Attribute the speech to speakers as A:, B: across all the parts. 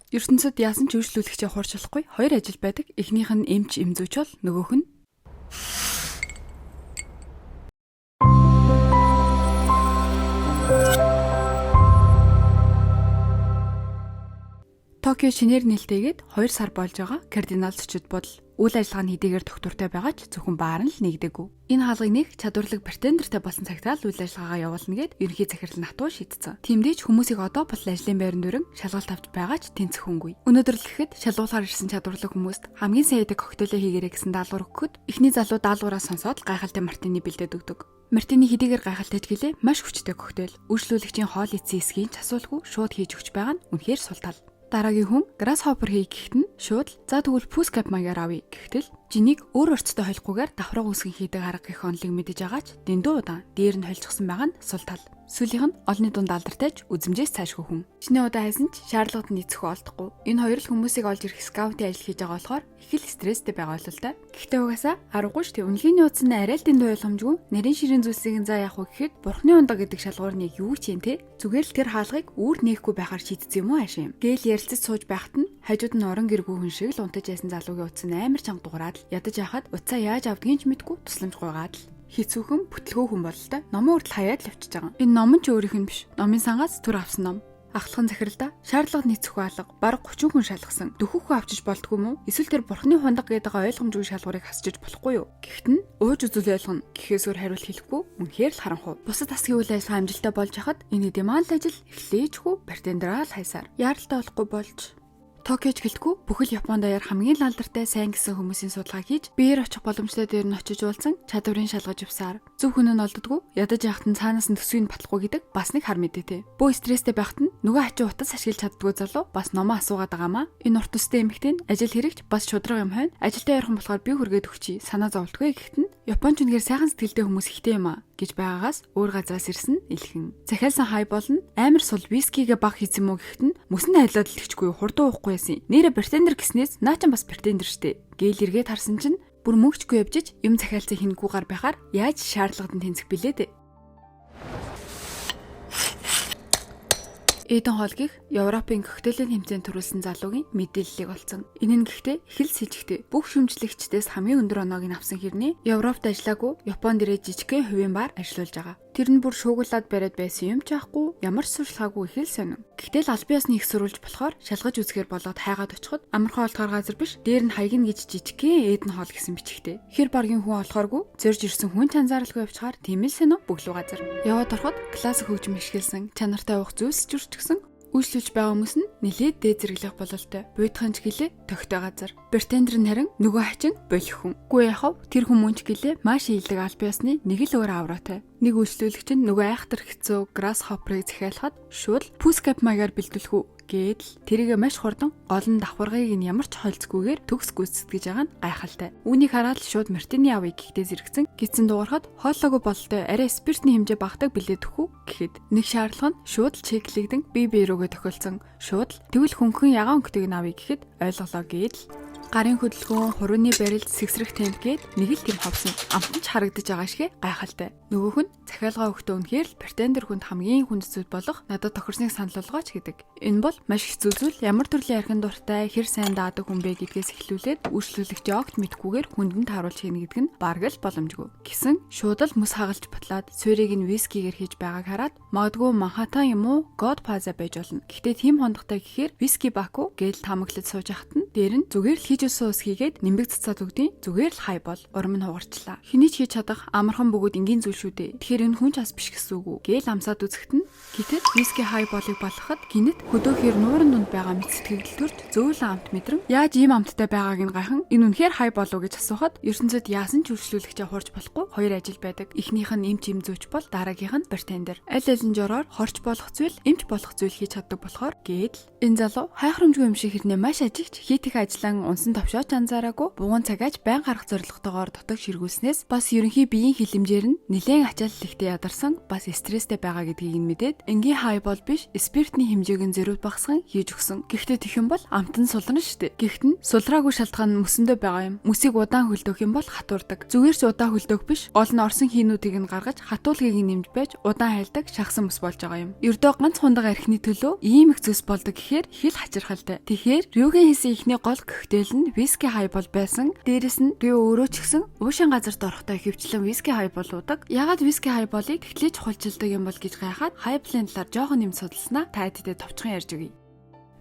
A: ертөнцид яасан ч үйлчлүүлэгчээ хуурч болохгүй хоёр ажил байдаг. Эхнийх нь эмч эмзүүч бол нөгөөх нь Токио шинээр нээлттэйгээд 2 сар болж байгаа кардинал зочид бодол үйл ажиллагаа нь хэдийгээр тогтвортой байгаа ч зөвхөн баар нь л нэгдэггүй. Энэ хаалгыг нэг чадварлаг бартендертэй болсон цагтаа л үйл ажиллагаагаа явуулна гэд ерөнхий захирал нь хатуу шийдсэн. Тэмдээч хүмүүсийг одоо бол ажлын байран дүрэн шалгалт авч байгаа ч тэнцэх хүнгүй. Өнөөдөр л гэхэд шалгуулахаар ирсэн чадварлаг хүмүүст хамгийн сайн идэг коктейлээ хийгэрэй гэсэн даалгавар өгөхөд эхний залуу даалгавраа сонсоод гайхалтай мартини бэлдээд өгдөг. Мартини хэдийгээр гайхалтай ч гэлээ маш хүчтэй коктейл. Үйлчлүүлэгчийн хоол идсэн эсгийг ч асуулгүй шууд хийж өгч байгаа нь үнэхээр сул тал. Дараагийн хүн grasshopper хий гэхэд нь шууд л за тэгвэл puss cap маягаар авъя гэхтэл жинийг өөр орцтой холихгүйгээр давхраг үсгэн хийдэг арга гэх онолыг мэдэж байгаа ч дэндүү удаан дээр нь холчихсон байгаа нь сул тал. Сүүлийнх нь олонний дунд алдартай ч үзмжээс цаашгүй хүн. Чиний удаа хайсан ч шаардлагад нь эцэхүү олдохгүй. Энэ хоёр л хүмүүсийг олж ирэх скаутын ажил хийж байгаа болохоор их л стресстэй байгаа бололтой. Гэхдээ угаасаа аргагүй шүү дээ. Үнэлгээний утас нь арай л дэндүү ойлгомжгүй. Нарийн ширийн зүйлсийг нь за яах вэ гэхэд бурхны ундаг гэдэг шалгуур нь яг юу ч юм те. Зүгээр л тэр хаалгыг үүр нээхгүй байхаар шийдсэн юм уу аашаа юм. Гээл ярилцаж сууж байхад нь хажууд нь орон гэргүй хүн шиг л унтаж яйсан залуугийн утас нь амар чанга дугаараад л ядаж яхад утсаа яаж авдгийг ч мэдгүй тусламж гуйгаад л хэцүүхэн бүтлгөө хүн бололтой. Номон хүртэл хаяад л явчихж байгаа. Энэ ном нь ч өөрийнх нь биш. Номын сангаас түр авсан ном. Ахлахын захиралда шаардлага нийцэхгүй алга бараг 30 хүн шалгасан. Дөхөх хүн авчиж болдгүй мүү? Эсвэл тэр бурхны хундаг гэдэг ойлгомжгүй шалгуурыг хасчиж болохгүй юу? Гэхдээ нь ууж үзвэл ойлгоно. Гэхээс өөр хариулт хэлэхгүй үнэхээр л харанхуй. Бусад засгийн үйл ажиллагаа амжилттай болж хахад энэ дэмаал ажил эхлээжгүй бартендраа л хайсаар. Яаралтай болохгүй болж Токиоч гэлтгүй бүхэл Японд даяар хамгийн лалдартай сайн гэсэн хүмүүсийн судалгаа хийж биеэр очих боломжтой дээр нь очиж уулзсан чадварын шалгаж явсаар зөв хүн нь олддоггүй ядаж яхад нь цаанаас нь төсвийг нь батлахгүй гэдэг бас нэг хар мэдээтэй. Бөө стресстэй байхад нь нөгөө хачин утас ашиглаж чаддгүй залуу бас номоо асуугаад байгаамаа. Энэ урт төстэй эмэгтэй нь ажил хэрэгч бас шудраг юм хойно ажилдаа ярхан болохоор би хүргээд өгчий санаа зовлтгүй гэхэд нь Японч үнэхээр сайхан сэтгэлтэй хүмүүс ихтэй юм аа гэж байгаагаас өөр газраас ирсэн илхэн. Захиалсан хай болно амар сул вискигээ баг хийсэн мүү гэхэд нь мөсөн айлаад л тэгчгүй хурдан уухгүй яасан. Нэрэ бартендер гэснээс наа чин бас бартендер штэ. Гээл эргээд харсан чинь бүр мөнгөчгүй явжиж юм захиалцыг хинэггүйгээр байхаар яаж шаардлагад нь тэнцэх билээ дээ. Эден хоол гих Европын коктейлийн тэмцээнд төрүүлсэн залуугийн мэдээллийг олцсон. Энэ нь гэхдээ их л сэжигтэй. Бүх шүмжлэгчдээс хамгийн өндөр оноог нь авсан хэрнээ Европт ажиллаагүй Японд ирээд жижигхэн хувийн бар ажиллуулж байгаа. Тэр нь бүр шуугуулад бариад байсан юм ч аахгүй ямар ч сурчлагаагүй их л сонин. Гэхдээ л албан ёсны их сурвалж болохоор шалгаж үзэхээр болоод хайгаад очиход амархан олдохоор газар биш дээр нь хаягна гэж жижигхэн Эден хоол гэсэн бичгтэй. Хэр баргийн хүн олохооргүй зорж ирсэн хүн ч анзааралгүй явчихаар тийм л сонин бөглүү газар. Яваад ороход классик хөгжим ашигласан чанартай уух зүйлс журчгсан үйлчлүүлж байгаа хүмүүс нь нэлээд дээд зэрэглэх бололтой. Буйдхан ч гэлээ тогтой газар. Бартендер нь харин нөгөө хачин болох хүн. Үгүй яхав тэр хүмүүн ч гэлээ маш ийдэг аль биесны нэг л өөр авраатай. Нэг үйлчлүүлэгч нь нөгөө айхтар хэцүү grasshopper-ыг захиалахад шууд puss cap маягаар бэлдүүлэх үү гээд л тэрийгэ маш хурдан гол нь давхаргыг нь ямар ч холцгүйгээр төгс гүйцэтгэж байгаа нь гайхалтай. Үүнийг хараад л шууд мартини авъя гэхдээ зэрэгцэн гидсэн дуурахад хооллоогүй бололтой арай спиртний хэмжээ багадаг билээд өгөх үү гэхэд нэг шаардлага нь шууд л чеклэгдэн бие бие рүүгээ тохиолдсон. Шууд л тэгвэл хөнгөн ягаан өнгөтэйг нь авъя гэхэд ойлголоо гээд л гарын хөдөлгөөн, хурууны барилд, сэгсрэх темп гээд нэг л тийм ховсон. Амтан ч харагдаж байгаа шигэ гайхалтай. Нөгөөх нь захиалгаа өгтөө үнэхээр л бартендер хүнд хамгийн хүнд зүйл болох надад тохирсныг санал болгооч гэдэг. Энэ бол маш хэцүү зүйл. Ямар төрлийн архин дуртай, хэр сайн даадаг хүн бэ гэдгээс эхлүүлээд үйлчлүүлэгч огт мэдхгүйгээр хүнд нь тааруулж хийнэ гэдэг нь бараг л боломжгүй. Гисэн шууд л мөс хагалж батлаад суурийг нь вискигээр хийж байгааг хараад магадгүй Манхаттан юм уу Godfather байж болно. Гэхдээ тийм хондогтой гэхээр виски баку гээл таамаглаж сууж ахад нь дээр нь зүгээр л хийж өссөн ус хийгээд нэмбэг цацаад өгдیں۔ Зүгээр л хай бол урам нь хугарчлаа. Хэний ч хийж чадах амархан бөгөөд энгийн зүйл шүү дээ. Тэгэхээр энэ хүн ч ас биш гэсэн үг үү? Гээл амсаад үзэхэд нь гэтэл виски хай болыг балахад гинэт хөдөөхөр нууран дунд байгаа мэт сэтгэгдэл төрж зөөлөн амт мэдрэн яаж ийм амттай байгааг нь гайхан энэ үнэхээр хай болов гэж асуухад ертөнцид яасан ч үйлчлүүлэгчээ хурж болохгүй хоёр ажил байдаг. Эхнийх нь эмч эмзүүч бол дараагийнх нь бартендер. Аль алин жороор хорч болох зүйл, эмч болох зүйл хийж чаддаг болохоор гээл энэ залуу хайхрамжгүй юм шиг хэрнээ маш ажигч хийж Хий тех ажиллан унсан товшооч анзаараагүй, бугуун цагаач байн гарах зорилготойгоор дутаг ширгүүлснээс бас ерөнхий биеийн хилэмжээр нь нэлээн ачаалал ихтэй ядарсан, бас стресстэй байгаа гэдгийг нь мэдээд энгийн highball биш, спиртний хэмжээг нь зөрүүд багасган хийж өгсөн. Гэхдээ тэгэх юм бол амт нь сулрна шүү дээ. Гэхдээ нь сулраагүй шалтгаан нь мөсөндөө байгаа юм. Мөсийг удаан хөлдөөх юм бол хатуурдаг. Зүгээр ч удаан хөлдөөх биш, гол нь орсон хийнүүдийг нь гаргаж хатуулгийг нь нэмж байж удаан хайлдаг шахсан мөс болж байгаа юм. Ердөө ганц хундаг архины төлөө ийм их зүйлс болдог гэхээр их л хачирхалтай. Тэгэхээр Рюгийн хийсэн эхний гол коктейл нь виски highball байсан. Дээрэс нь Рю өөрөө ч гэсэн уушин газарт орохдоо ихэвчлэн виски highball уудаг. Яагаад виски highball-ыг тэгтлээ чухалчилдаг юм бол гэж гайхаад highball-ын талаар жоохон юм судалснаа та хэдтэй товчхон ярьж өгье.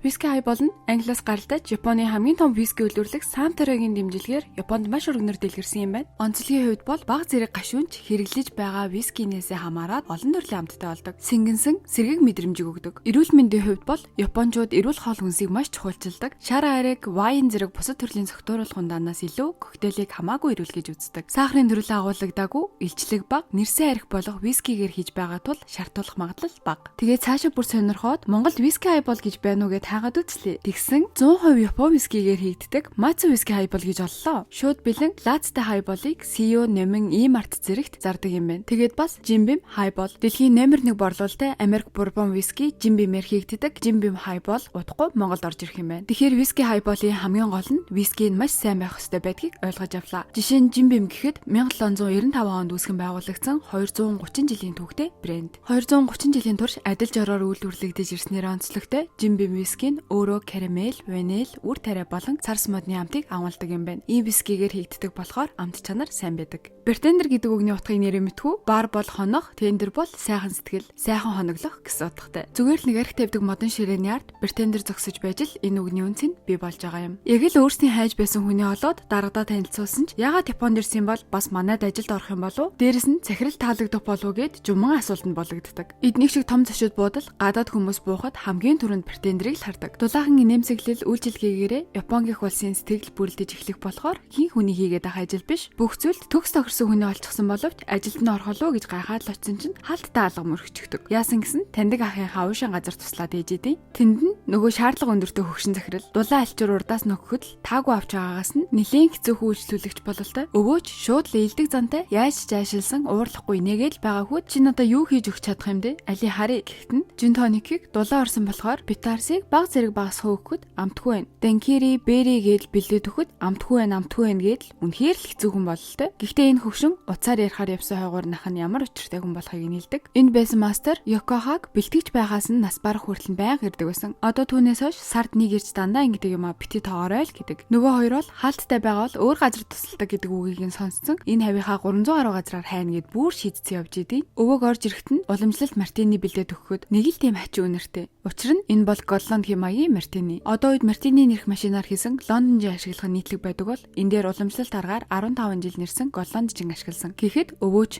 A: Виски highball нь Англиас гаралтай Японы хамгийн том виски үйлдвэрлэх Suntory-гийн дэмжлэгээр Японд маш өргөнөөр дэлгэрсэн юм байна. Онцлогийн хувьд бол бага зэрэг гашуунч хэрэглэж байгаа вискинээсээ хамаарат олон төрлийн амттай болдог. Сэнгэнсэн сэргээг мэдрэмжийг өгдөг. Эрүүл мэндийн хувьд бол японочууд эрүүл хоол хүнсийг маш чухалчилдаг. Шар ариг, вайн зэрэг бусад төрлийн согтууруулах ундаанаас илүү коктейлийг хамаагүй эрүүл гэж үздэг. Сахарын төрөл агуулагдаагүй, илчлэг бага, нэрсэн арх болох вискигээр хийж байгаа тул шартуулах магадлал бага. Тэгээд цаашаа бүр сонирхоод Монголд виски highball гэж байна уу гэж хайгаад үзлээ. Тэгсэн 100% Япон вискигээр хийгддэг Матсу виски highball гэж оллоо. Шууд бэлэн лаазтай highball-ыг CEO Номин E-Mart зэрэгт зардаг юм байна. Тэгээд бас Jim Beam highball, дэлхийн номер 1 борлуулалттай Америк bourbon виски Jim Beam-ээр хийгддэг Jim Beam highball удахгүй Монголд орж ирэх юм байна. Тэгэхээр виски highball-ын хамгийн гол нь виски нь маш сайн байх ёстой байдгийг ойлгож авлаа. Жишээ нь Jim Beam гэхэд 1795 онд үүсгэн байгуулагдсан 230 жилийн түүхтэй брэнд. 230 жилийн турш адил жороор үйлдвэрлэгдэж ирснээр онцлогтой Jim Beam виски нь өөрөө карамель, ваниль, үр тариа болон царс модны амтыг агуулдаг юм байна. Ийм вискигээр хийгддэг болохоор амт чанар сайн байдаг. Bartender гэдэг үгний утгыг нэрээ мэдхүү. Бар бол хонох, tender бол сайхан сэтгэл, сайхан хоноглох гэсэн утгатай. Зүгээр л нэг арх тавьдаг модон ширээний ард bartender зогсож байж л энэ үгний үнц нь бий болж байгаа юм. Яг л өөрсдийн хайж байсан хүний олоод даргадаа танилцуулсан ч яагаад Японд ирсэн бол бас манайд ажилд орох юм болов? Дээрэс нь захирал таалагдах болов гэд жуман асуултанд бологддог. Эднийг шиг том зочид буудал гадаад хүмүүс буухад хамгийн түрүүнд bartender-ыг л хардаг. Дулаахан инээмсэглэл үйлчилгээгээрээ Япон гэх улсын сэтгэл бүрэлдэж эхлэх болохоор хэн хүний хийгээд байгаа ажил биш. Бүх зүйлд төгс тохирсон хүний олчихсон боловч ажилд нь орох уу гэж гайхаад л очисон чинь хаалттай алга мөрөгчдөг. Яасан гэсэн таньдаг ахынхаа уушин газар туслаад ээжэдیں۔ Тэнд нь нөгөө шаардлага өндөртэй хөгшин захирал дулаан альчуур урдаас нөхөхөд л таагүй авч байгаагаас нь нэлээн хэцүүхэн үйлчлүүлэгч бололтой. Өвөөч шууд л ээлдэг зантай яаж жаашилсан уурлахгүй нээгээл байгаа хүүд чи надаа юу хийж өгч чадах юм бэ? Али харъя гэхэд нь gin tonic-ийг дулаан орсон болохоор bitters-ыг баг зэрэг багасгах өгөхөд амтгүй байна. Daiquiri, berry гэдэл бэлдээд өгөхөд амтгүй байна, амтгүй байна гэдэл үнэхээр л хэцүүхэн бололтой. Гэхдээ энэ хөгшин уцаар ярихаар явсан хойгуур нах нь ямар учиртай хүн болохыг нь хэлдэг. Энд байсан мастер Йокохаг бэлтгэж байгаас нь нас барах хүртэл нь байнга ирдэг байсан. Одоо түүнээс хойш сард нэг ирж дандаа ингэдэг юм а бити тоогоорой л гэдэг. Нөгөө хоёр бол хаалттай байгаа бол өөр газар тусалдаг гэдэг үгийг нь сонсцсон. Энэ хавийнхаа 300 гаруй газраар хайна гэд бүр шийдсэн явж идэв. Өвөөг орж ирэхэд нь уламжлалт мартини бэлдээд өгөхөд нэг л тийм хачин үнэртэй. Учир нь энэ бол Голланд хэмаягийн мартини. Одоо үед мартини нэрх машинаар хийсэн Лондон жин ашиглах нь нийтлэг байдаг бол энэ дээр уламжлалт аргаар 15 жил нэрсэн Голланд жин ашигласан. Гэхэд өвөөч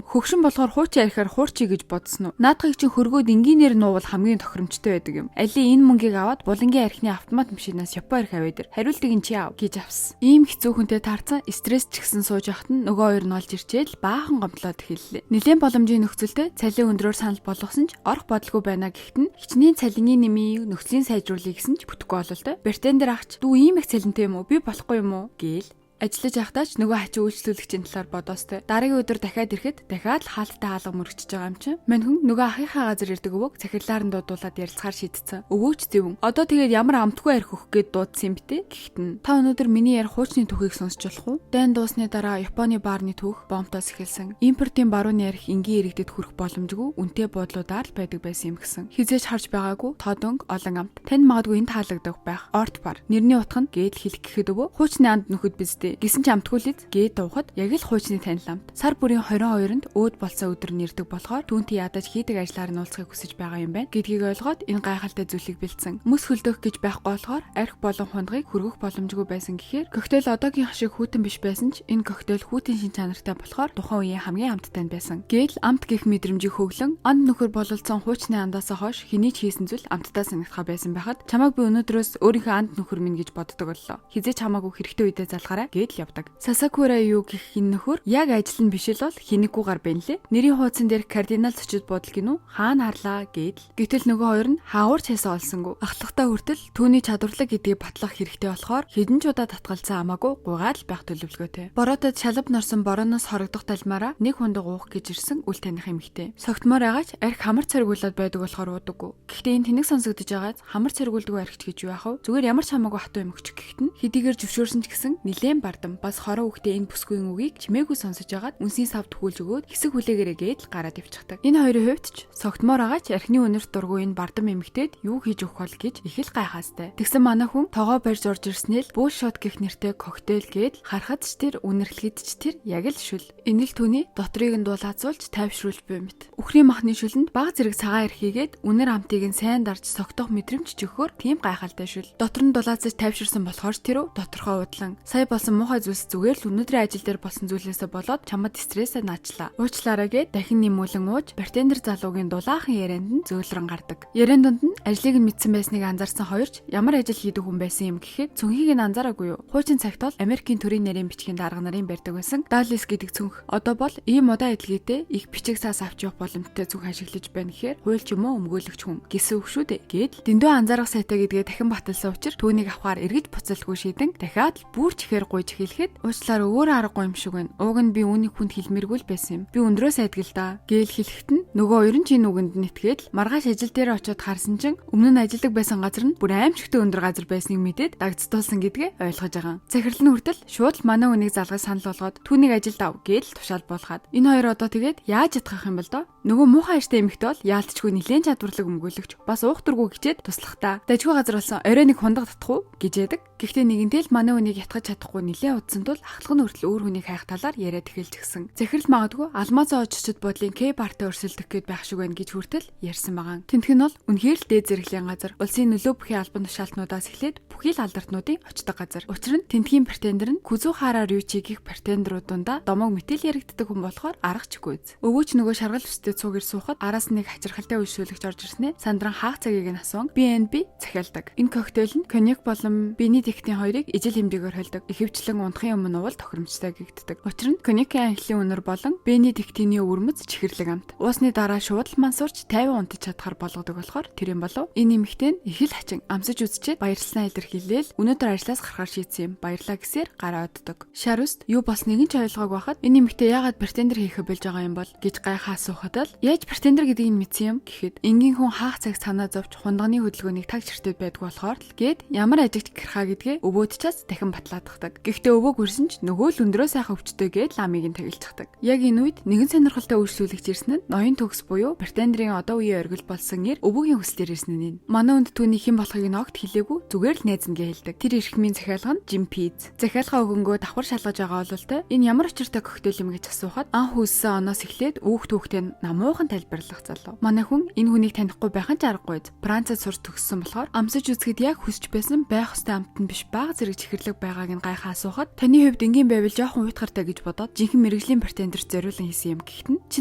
A: хөгшин болохоор хуучин архиар хуурчий гэж бодсон уу? Наадхыг чинь хөргөөд энгийнээр нуувал хамгийн тохиромжтой байдаг юм. Али энэ мөнгийг аваад булангийн архины автомат машинаас Япон арх аваад ир. Хариултыг нь чи ав гэж авсан. Ийм хэцүү хүнтэй таарсан стресс ч гэсэн сууж явахад нь нөгөө хоёр нь олж ирчээл баахан гомдлоод эхэллээ. Нилээн боломжийн нөхцөлдөө цалин өндрөөр санал болгосон ч орох бодлого байна гэхэд нь хичнээн цалингийн нэмийг нөхцөлийн сайжруулъя гэсэн ч бүтэхгүй бололтой. Bartender ахч дүү ийм их цалинтай юм уу? Би болохгүй юм уу? гээл. Ажиллаж байхдаа ч нөгөө хачин үйлчлүүлэгчийн талаар бодоостой. Дараагийн өдөр дахиад ирэхэд дахиад л хаалттай хаалга мөрөгчөж байгаа юм чинь. Мань хүн нөгөө ахынхаа газар ирдэг өвөөг захирлаар нь дуудуулаад ярилцахаар шийдсэн. Өвөөч зэвэн. Одоо тэгээд ямар амтгүй арх өгөх гээд дуудсан юм бтэ? Гэхдээ нь та өнөөдөр миний ярих хуучны түүхийг сонсч болох уу? Дайн дуусны дараа Японы баарны түүх бомтоос эхэлсэн. Импортын барууны арх энгийн иргэдэд хүрэх боломжгүй үнэтэй буудлуудаар л байдаг байсан юм гэсэн. Хизээж харж байгаагүй тод өнгө олон амт. Танд магадгүй энэ таалагдах байх. Орт бар. Нэрний утга нь гээд хэлэх гэхэд өвөө хуучны анд нөхөд биз дээ. Гисэн ч амтгүй л эз гээд дуухад яг л хуучны танил амт. Сар бүрийн 22-нд өөд болцоо өдөр нэрдэг болохоор түүнтэй ядаж хийдэг ажлаар нь уулзахыг хүсэж байгаа юм байна гэдгийг ойлгоод энэ гайхалтай зүйлийг бэлдсэн. Мөс хөлдөөх гэж байхгүй болохоор арх болон хундгыг хөргөх боломжгүй байсан гэхээр коктейл одоогийн шиг хүйтэн биш байсан ч энэ коктейл хүйтэн шин чанартай болохоор тухайн үеийн хамгийн амттай нь байсан. Гээл амт гих мэдрэмжийг хөглөн анд нөхөр бололцсон хуучны андаасаа хойш хэний ч хийсэн зүйл амттай санагдхаа байсан байхад чамайг би өнөөдрөөс өөрийнхөө анд нөхөр минь гэж боддог боллоо. Хизээч хамаагүй хэрэгтэй үедээ залгаарай. Гээд л явдаг. Сасакура юу гэх энэ нөхөр яг ажил нь биш л бол хинэггүй гар байна лээ. Нэрийн хуудсан дээр кардинал зочид буудал гинүү хаана харлаа гээд л. Гэтэл нөгөө хоёр нь хаавар ч хайсан олсонгүй. Ахлахтаа хүртэл түүний чадварлаг гэдгийг батлах хэрэгтэй болохоор хэдэн ч удаа татгалцсан амаагүй гуйгаад л байх төлөвлөгөөтэй. Боротод шалав норсон борооноос хорогдох талмаараа нэг хундаг уух гэж ирсэн үл таних эмэгтэй. Согтмоор байгаач арх хамар царгуулад байдаг болохоор уудаггүй. Гэхдээ энэ тэнэг сонсогдож байгааз хамар царгуулдаг архич гэж юу яах вэ? Зүгээр ямар ч хамаагүй хатуу юм өгч гэхэд нь хэдийгээр зөвшөөрсөн ч гэсэн нилээн бардам бас хороо үхтэй энэ бүсгүйн үгийг чимээгүй сонсож агаад үнсийн сав тгүүлж өгөөд хэсэг хүлээгээрээ гээд л гараад явчихдаг. Энэ хоёрын хувьд ч согтмоор байгаач архины үнэрт дургүй энэ бардам эмэгтэйд юу хийж өгөх бол гэж их л гайхаастай. Тэгсэн манай хүн тогоо барьж орж ирснээр л bullshot гэх нэртэй коктейл гээд харахад ч тэр үнэрлэхэд ч тэр яг л шүл. Энэ л түүний дотрыг нь дулаацуулж тайвшруулж буй мэт. Үхрийн махны шүлэнд баг зэрэг цагаан эрхийгээд үнэр амтыг нь сайн дарж согтох мэдрэмж ч өгөхөөр тийм гайхалтай шүл. Дотор нь дулаацаж тайвширсан болохоор ч тэр доторхоо удлан. Сая болсон муухай зүйлс зүгээр л өнөөдрийн ажил дээр болсон зүйлээсээ болоод чамд стрессээ наачлаа. Уучлаарай гэд дахин нэмүүлэн ууж бартендер залуугийн дулаахан ярианд нь зөөлрөн гардаг. Яриан дунд нь ажлыг нь мэдсэн байсныг анзаарсан хоёрч ямар ажил хийдэг хүн байсан юм гэхэд цүнхийг нь анзаараагүй юу. Хуучин цагт бол Америкийн төрийн нарийн бичгийн дарга нарын барьдаг байсан. Даллис гэдэг цүнх. Одоо бол ийм удаан эдлгээтэй их бичиг цаас авч явах боломжтой цүнх ашиглаж байна гэхээр хуульч юм уу өмгөөлөгч хүн гэсэн үг шүү дээ. Гээд л дэндүү анзаарах сайтай гэдгээ дахин баталсан учраас түүнийг авахар эргэж буцалгүй шийдэн дахиад л бүр чихээр гуйж хэлэхэд уучлаарай өөр аргагүй юм шиг байна. Уг нь би үүнийг хүнд хэлмээргүй л байсан юм. Би өндрөөс айдгал да. Гээл хэлэхэд нь нөгөө хоёр нь чинь үгэнд нь итгээд л маргааш ажил дээр очиод харсан чинь өмнө нь ажилладаг байсан газар нь бүр аимшигтэй өндөр газар байсныг мэдээд дагцдуулсан гэдгээ ойлгож байгаа. Захирал нь хүртэл шууд л манай хүнийг залгаж санал болгоод түүнийг ажилд ав гээл тушаал буулгаад. Энэ хоёр одоо тэгээд яаж ятгах юм бол доо? Нөгөө муухай ажтай эмэгтэй бол яалтчгүй нэлээд чадварлаг өмгөөлөгч бас уух дургүй гिचээд туслах та. Дажгүй газар болсон орой нэг хундаг татах уу гэж яадаг. Гэхдээ нэгэнтэй л манай хүнийг ятгах чадахгүй нэлээд удсан тул ахлах нь хүртэл өөр хүнийг хайх талаар яриад эхэлж гисэн. Захирал магадгүй алмаз очичд бодлын К бартай өрсөлдөх гээд байх шиг байна гэж хүртэл ярьсан байгаа. Тэнтх нь бол үнэхээр л дээд зэрэглэлийн газар. Улсын нөлөө бүхий албан тушаалтнуудаас эхлээд бүхий л алдартнуудын очдог газар. Учир нь тентхийн бартендер нь Күзүү хараа Рючи гих бартендерууд дундаа домог мэтэл яригддаг хүн болохоор арга чгүй. Өвөөч нөгөө шаргал өстэй цуг ир суухад араас нэг хачирхалтай үйлчлүүлэгч орж ирснээр сандран хаах цагийг нь асуун B&B захиалдаг. Энэ коктейл нь коньяк болон Бенедиктийн хоёрыг ижил хэмжээгээр холдог. Ихэвчлэн унтахын өмнө уувал тохиромжтой гэгддэг. Учир нь коньякийн анхлын үнэр болон Бенедиктийн өвөрмөц чихэрлэг амт. Уусны дараа шууд л мансуурч 50 унтаж чадхаар болгодог болохоор тэр юм болов. Энэ эмэгтэй нь их л хачин амсаж үзчихэд баярлалаа илэрхийлээл өнөөдөр ажлаас гарахар шийдсэн юм. Баярлаа гэсээр гараа оддог. Шар үст юу болсныг нь ч ойлгоогүй байхад энэ эмэгтэй яагаад бартендер хийхэ болж байгаа юм бол гэж гайхаа асуухад л яаж бартендер гэдгийг нь мэдсэн юм гэхэд энгийн хүн хаах цаг санаа зовж хундганы хөдөлгөөнийг таг чиртэд байдаг болохоор л гээд ямар ажигт гэрхаа гэдгээ өвөөд чаас дахин батлаадахдаг. Гэхдээ өвөөг үрсэн ч нөгөө л өндрөө сайхан өвчтөй гээд ламыг нь тагилчихдаг. Яг энэ үед нэгэн сонирхолтой үйлчлүүлэгч ирсэн нь ноён төгс буюу бартендрийн одоо үеийн оргил болсон эр өвөөгийн хүслээр ирсэн нь. Манай хүнд түүний хэн болохыг нь огт хэлээгүй зүгээр л найз нь гэ хэлдэг. Тэр эрхмийн захиалга нь Жим Пиз. Захиалга өгөнгөө давхар шалгаж байгаа ололтой энэ ямар учиртай коктейл юм гэж асуухад анх үүссэн оноос эхлээд үүх түүхтэй намуухан тайлбарлах залуу. Манай хүн энэ хүнийг танихгүй байх нь ч аргагүй. Францад сурч төгссөн болохоор амсаж үзэхэд яг хүсч байсан байх ёстой амт нь биш бага зэрэг чихэрлэг байгааг нь гайхаа асуухад таны хувьд энгийн байвал жоохон уйтгартай гэж бодоод жинхэнэ мэргэжлийн бартендерт зориулан хийсэн юм гэхэд нь чи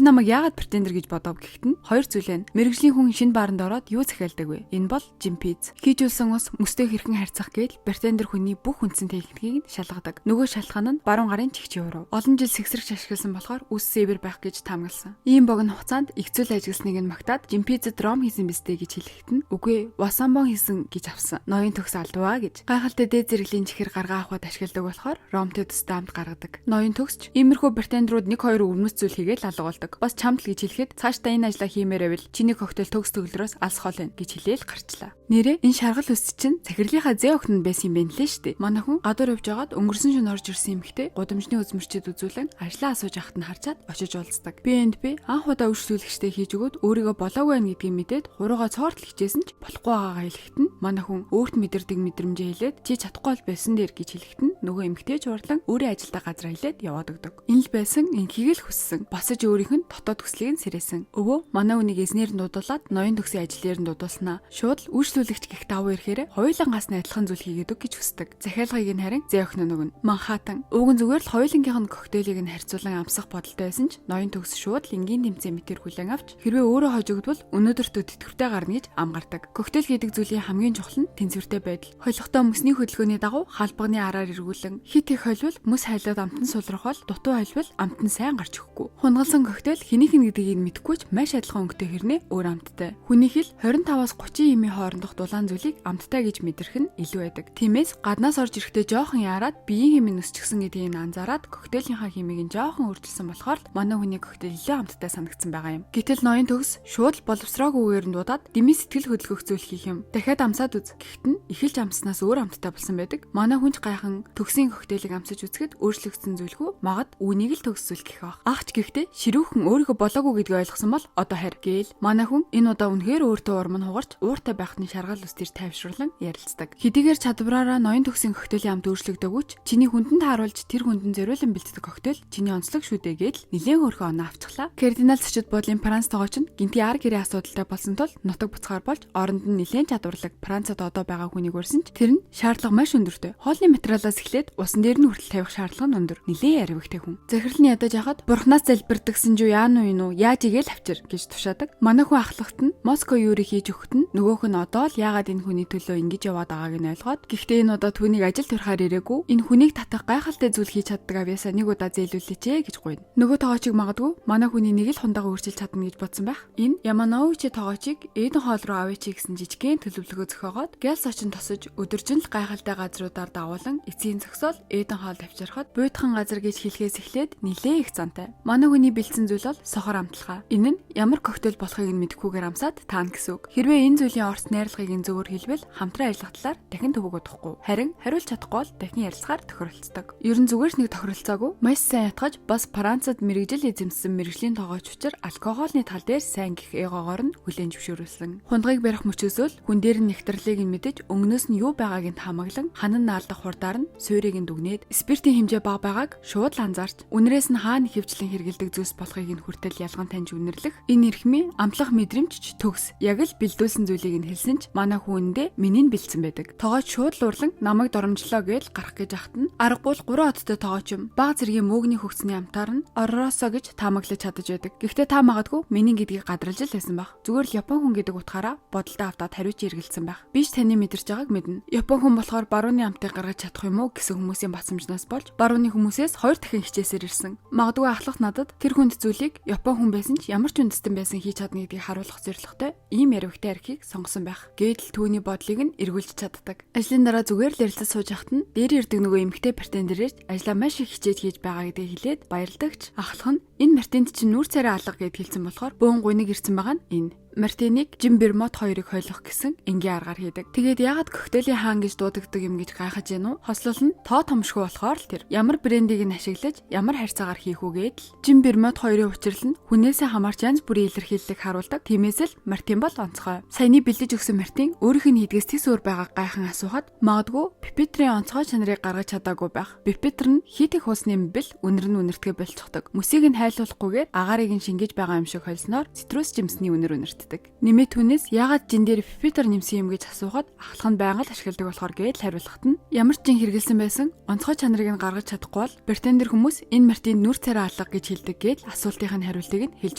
A: намайг яагаад бартендер гэж бодов гэхэд нь хоёр зүйл байна. Мэргэжлийн хүн шинэ бааранд ороод юу захиалдаг вэ? Энэ бол Жим Пиз. Хийжүүлсэн ус мөстэй хэрхэн харьцах гээл бартендер хүний бүх үндсэн техникийг нь шалгадаг. Нөгөө шалтгаан нь баруун гарын чигчийн урав. Олон жил сэгсрэгч ашигласан болохоор үс сэвэр байх гэж таамагласан. Ийм богино хугацаанд их зүйл ажилласныг нь магтаад Жим Пизэд ром хийсэн биз дээ гэж хэлэхэд нь үгүй васамбон хийсэн гэж авсан. Ноён төгс алдваа гэж. Гайхалтай дээд зэрэглэлийн чихэр гаргаа авахд ашигладаг болохоор ромтой төстэй амт гаргадаг. Ноён төгсч иймэрхүү бартендрууд нэг хоёр өвөрмөц зүйл хийгээл алга болдог. Бас чамд л гэж хэлэхэд цаашдаа энэ ажлаа хиймээр байвал чиний коктейл төгс төгөлрөөс алс хол байна гэж хэлээл гарчлаа. Нэрээ энэ шаргал үс чинь захирлынхаа зээ охин нь байсан юм байна лээ штэ. Манай хүн гадуур явж байгаад өнгөрсөн шөнө орж ирсэн эмэгтэй гудамжны үзмэрчид үзүүлэн ажлаа асууж ахад нь харчаад очиж уулздаг. Би анх удаа үйлчлүүлэгчтэй хийж өгөөд өөрийгөө болоогүй байна гэдгийг мэдээд хуруугаа цоортол хичээсэн ч болохгүй байгаагаа хэлэхэд нь манай хүн өөрт мэдэрдэг мэдрэмжээ хэлээд чи чадахгүй бол байсан дээр гэж хэлэхэд нь нөгөө эмэгтэй ч уурлан өөрийн ажилдаа газар хэлээд яваад өгдөг. Энэ л байсан инхийг л хүссэн. Босож өөрийнх нь дотоод хүслийг нь сэрээсэн. Өвөө манай хүнийг эзнэр нь дуудуулаад ноён төгсийн ажлээр нь дуудуулснаа. Шууд л үйлчлүүлэгч гэх давуу ирэхээр хоёулангаас нь адилхан зүйл хийгээд өг гэж хүсдэг. Захиалгыг нь харин зээ охин нөгнө. Манхатан. Ууг нь зүгээр л хоёулангийнх нь коктейлийг нь харьцуулан амсах бодолтой байсан ч ноён төгс шууд л энгийн тэмцээн мэтэр хүлээн авч хэрвээ өөрөө хожигдвол өнөөдөртөө тэтгэвртэй гарна гэж амгардаг. Коктейл гэдэг зүйлийн хамгийн чухал нь тэнцвэртэй байдал. Холихдоо мөсний хөдөлгөөний дагуу халбагны араар эргүүлэн хит их холбол мөс хайлаад амт нь сулрах бол дутуу холбол амт нь сайн гарч өгөхгүй. Хунгалсан коктейл хэнийх нь гэдгийг нь мэдэхгүй ч маш адилхан өнгөтэй хэрнээ өөр амттай. Хүний хэл 25-аас 30 имийн хоорондох дулаан зүйлийг амттай гэж мэдрэх нь илүү байдаг. Тиймээс гаднаас орж ирэхдээ жоохон яарад биеийн химийн өсчихсөн гэдгийг нь анзаараад коктейлийнхаа химийг нь жоохон өөрчилсөн болохоор манай хүний коктейл илүү амттай санагдсан байгаа юм. Гэтэл ноён төгс шууд л боловсроогүйгээр нь дуудаад дэмий сэтгэл хөдлөх зүйл хийх юм. Дахиад амсаад үз. Гэхдээ нь эхэлж амснаас өөр амттай болсон байдаг. Манай хүн ч гайхан төгсийн коктейлийг амсаж үзэхэд өөрчлөгдсөн зүйлгүй магад үүнийг л төгс зүйл гэх байх. Ах ч гэхдээ ширүүхэн өөрийгөө болоогүй гэдгийг ойлгосон бол одоо харь гээл. Манай хүн энэ удаа үнэхээр өөртөө урам нь хугарч ууртай байхны шаргал ус төр тайвшруулан ярилцдаг. Хэдийгээр чадвараараа ноён төгсийн коктейлийн амт өөрчлөгдөөгүй ч чиний хүндэнд тааруулж тэр хүндэн зориулан бэлддэг коктейл чиний онцлог шүү дээ гэдэл нилээн хөөрхөн оноо авчихлаа. Кардинал зочид буудлын Франц тоогооч нь гинти ар гэрээ асуудалтай болсон тул нутаг буцгаар болж оронд нь нилээн чадварлаг Францад одоо байгаа хүнийг урьсан ч тэр нь шаардлага маш өндөртэй. Хоолны материалаас эхлээд усан дээр нь хүртэл тавих шаардлага нь өндөр. Нилээн яривэгтэй хүн. Захирал нь ядаж яхад бурхнаас залбирдагсан жүү яа нү юу яаж игээл авчир гэж тушаадаг. Манай хүн ахлагт нь Моско юури хийж өгөхт нь нөгөөх нь одоо л яагаад энэ хүний төлөө ингэж яваад байгааг нь ойлгоод гэхдээ энэ удаа түүнийг ажил төрхөөр ирээгүй энэ хүнийг татах гайхалтай зүйл хийж чаддаг авьяасаа нэг удаа зээлүүлээч ээ гэж гуйна. Нөгөө тоогоочийг магадгүй манай хүний нэг л хундаага өөрчилж чадна гэж бодсон байх. Энэ Яманоучи тоогоочийг Эден хоол руу авъя гэсэн жижигхэн төлөвлөгөө зохиогоод гялс очин тосож өдөржин л гайхалтай газруудаар дагуулan эцсийн зөксөөл Эден хоол авчирхад буудахан газар гэж хэлхээс эхлээд нилээн их зантай. Манай хүний бэлдсэн зүйл бол сохор амталгаа. Энэ нь ямар коктейл болохыг нь мэдэхгүйгээр амсаад таана гэсэн үг. Хэрвээ энэ зүйлийн орц найрлагыг нь зөвөр хэлбэл хамтран ажиллах талаар дахин төвөг удахгүй. Харин хариулж чадахгүй бол дахин ярилцахаар тохиролцдог. Ер нь зүгээр ч нэг тохиролцоогүй маш сайн ятгаж бас Францад мэрэгжил эзэмссэн мэрэгжлийн тоогооч учир алкоголны тал дээр сайн гих эгогоор нь хүлээн зөвшөөрүүлсэн. Хундгыг барих мөчөөсөө хүн дээр нь нягтралыг нь мэдэж өнгөнөөс нь юу байгааг нь таамаглан ханан наалдах хурдаар нь суурийг нь дүгнээд спиртийн хэмжээ бага байгааг шууд л анзаарч үнрээс нь хаана хөвчлэн хэрэгэлдэг зүйлс болохыг нь хүртэл ялган таньж үнэрлэх энэ эрхмийн амтлах мэдрэмж ч төгс яг л бэлдүүлсэн зүйлийг нь хэлсэн ч манай хүн үндэ миний нь бэлдсэн байдаг. Тоогооч шууд л урлан намайг доромжлоо гэж гарах гэж ахт нь аргагүй л 3 одтой тоогооч юм. Баг зэргийн мөөгний хөгцний амтаар нь ороросоо гэж таамаглаж чадаж байдаг. Гэхдээ та магадгүй миний гэдгийг гадралж л байсан байх. Зүгээр л Япон хүн гэдэг утгаараа бодолтой автаад хариуч эргэлцсэн байх. Би ч таны мэдэрч байгааг мэднэ. Япон хүн болохоор барууны амтыг гаргаж чадах юм уу гэсэн хүмүүсийн батсамжнаас болж барууны хүмүүсээс 2 дахин хичээсээр ирсэн. Магадгүй ахлах надад тэр хүнд зүйлийг Япон хүн байсан ч ямар ч үндэстэн байсан хийж чадна гэдгийг харуулах зорилготой ийм ярвэгтэй архийг сонгосон байх. Гэдэл түүний бодлыг нь эргүүлж чаддаг. Ажлын дараа зүгээр л ярилцаж сууж байхад нь дээр ирдэг нөгөө эмэгтэй бартендер ирж ажлаа маш их хичээж хийж байгаа гэдгийг хэлээд баярлагдагч ахлах нь энэ мартинд чинь нүур царай алга гэд хэлсэн болохоор бөөн гуйнаг ирсэн байгаа нь энэ. Мартиник Жим Бермот хоёрыг хойлох гэсэн энгийн аргаар хийдэг. Тэгээд яагаад коктейлийн хаан гэж дуудагддаг юм гэж гайхаж гэнэ үү? Хослол нь тоо томшгүй болохоор л тэр. Ямар брендийг нь ашиглаж, ямар харьцаагаар хийх үү гээд л. Жим Бермот хоёрын учрал нь хүнээсээ хамаарч янз бүрийн илэрхийллийг харуулдаг. Тиймээс л Мартин бол онцгой. Саяны бэлдэж өгсөн Мартин өөрийнх нь хийдгээс тэс өөр байгааг гайхан асуухад магадгүй Пипетрийн онцгой чанарыг гаргаж чадаагүй байх. Пипетр нь хит их усны бэл үнэр нь үнэртгэ болчихдог. Мөсийг нь хайлуулахгүйгээр агаарыг нь шингээж байгаа юм шиг холсноор цитрус жимсний үнэр үнэртдэг. Нэмээд түүнээс яагаад жин дээр пипетр нэмсэн юм гэж асуухад ахлах нь байнга л ашигладаг болохоор гээд л хариулахад нь ямар ч жин хэрэгэлсэн байсан онцгой чанарыг нь гаргаж чадахгүй бол бартендер хүмүүс энэ мартинд нүр царай алга гэж хэлдэг гээд л асуултын хариултыг нь хэлж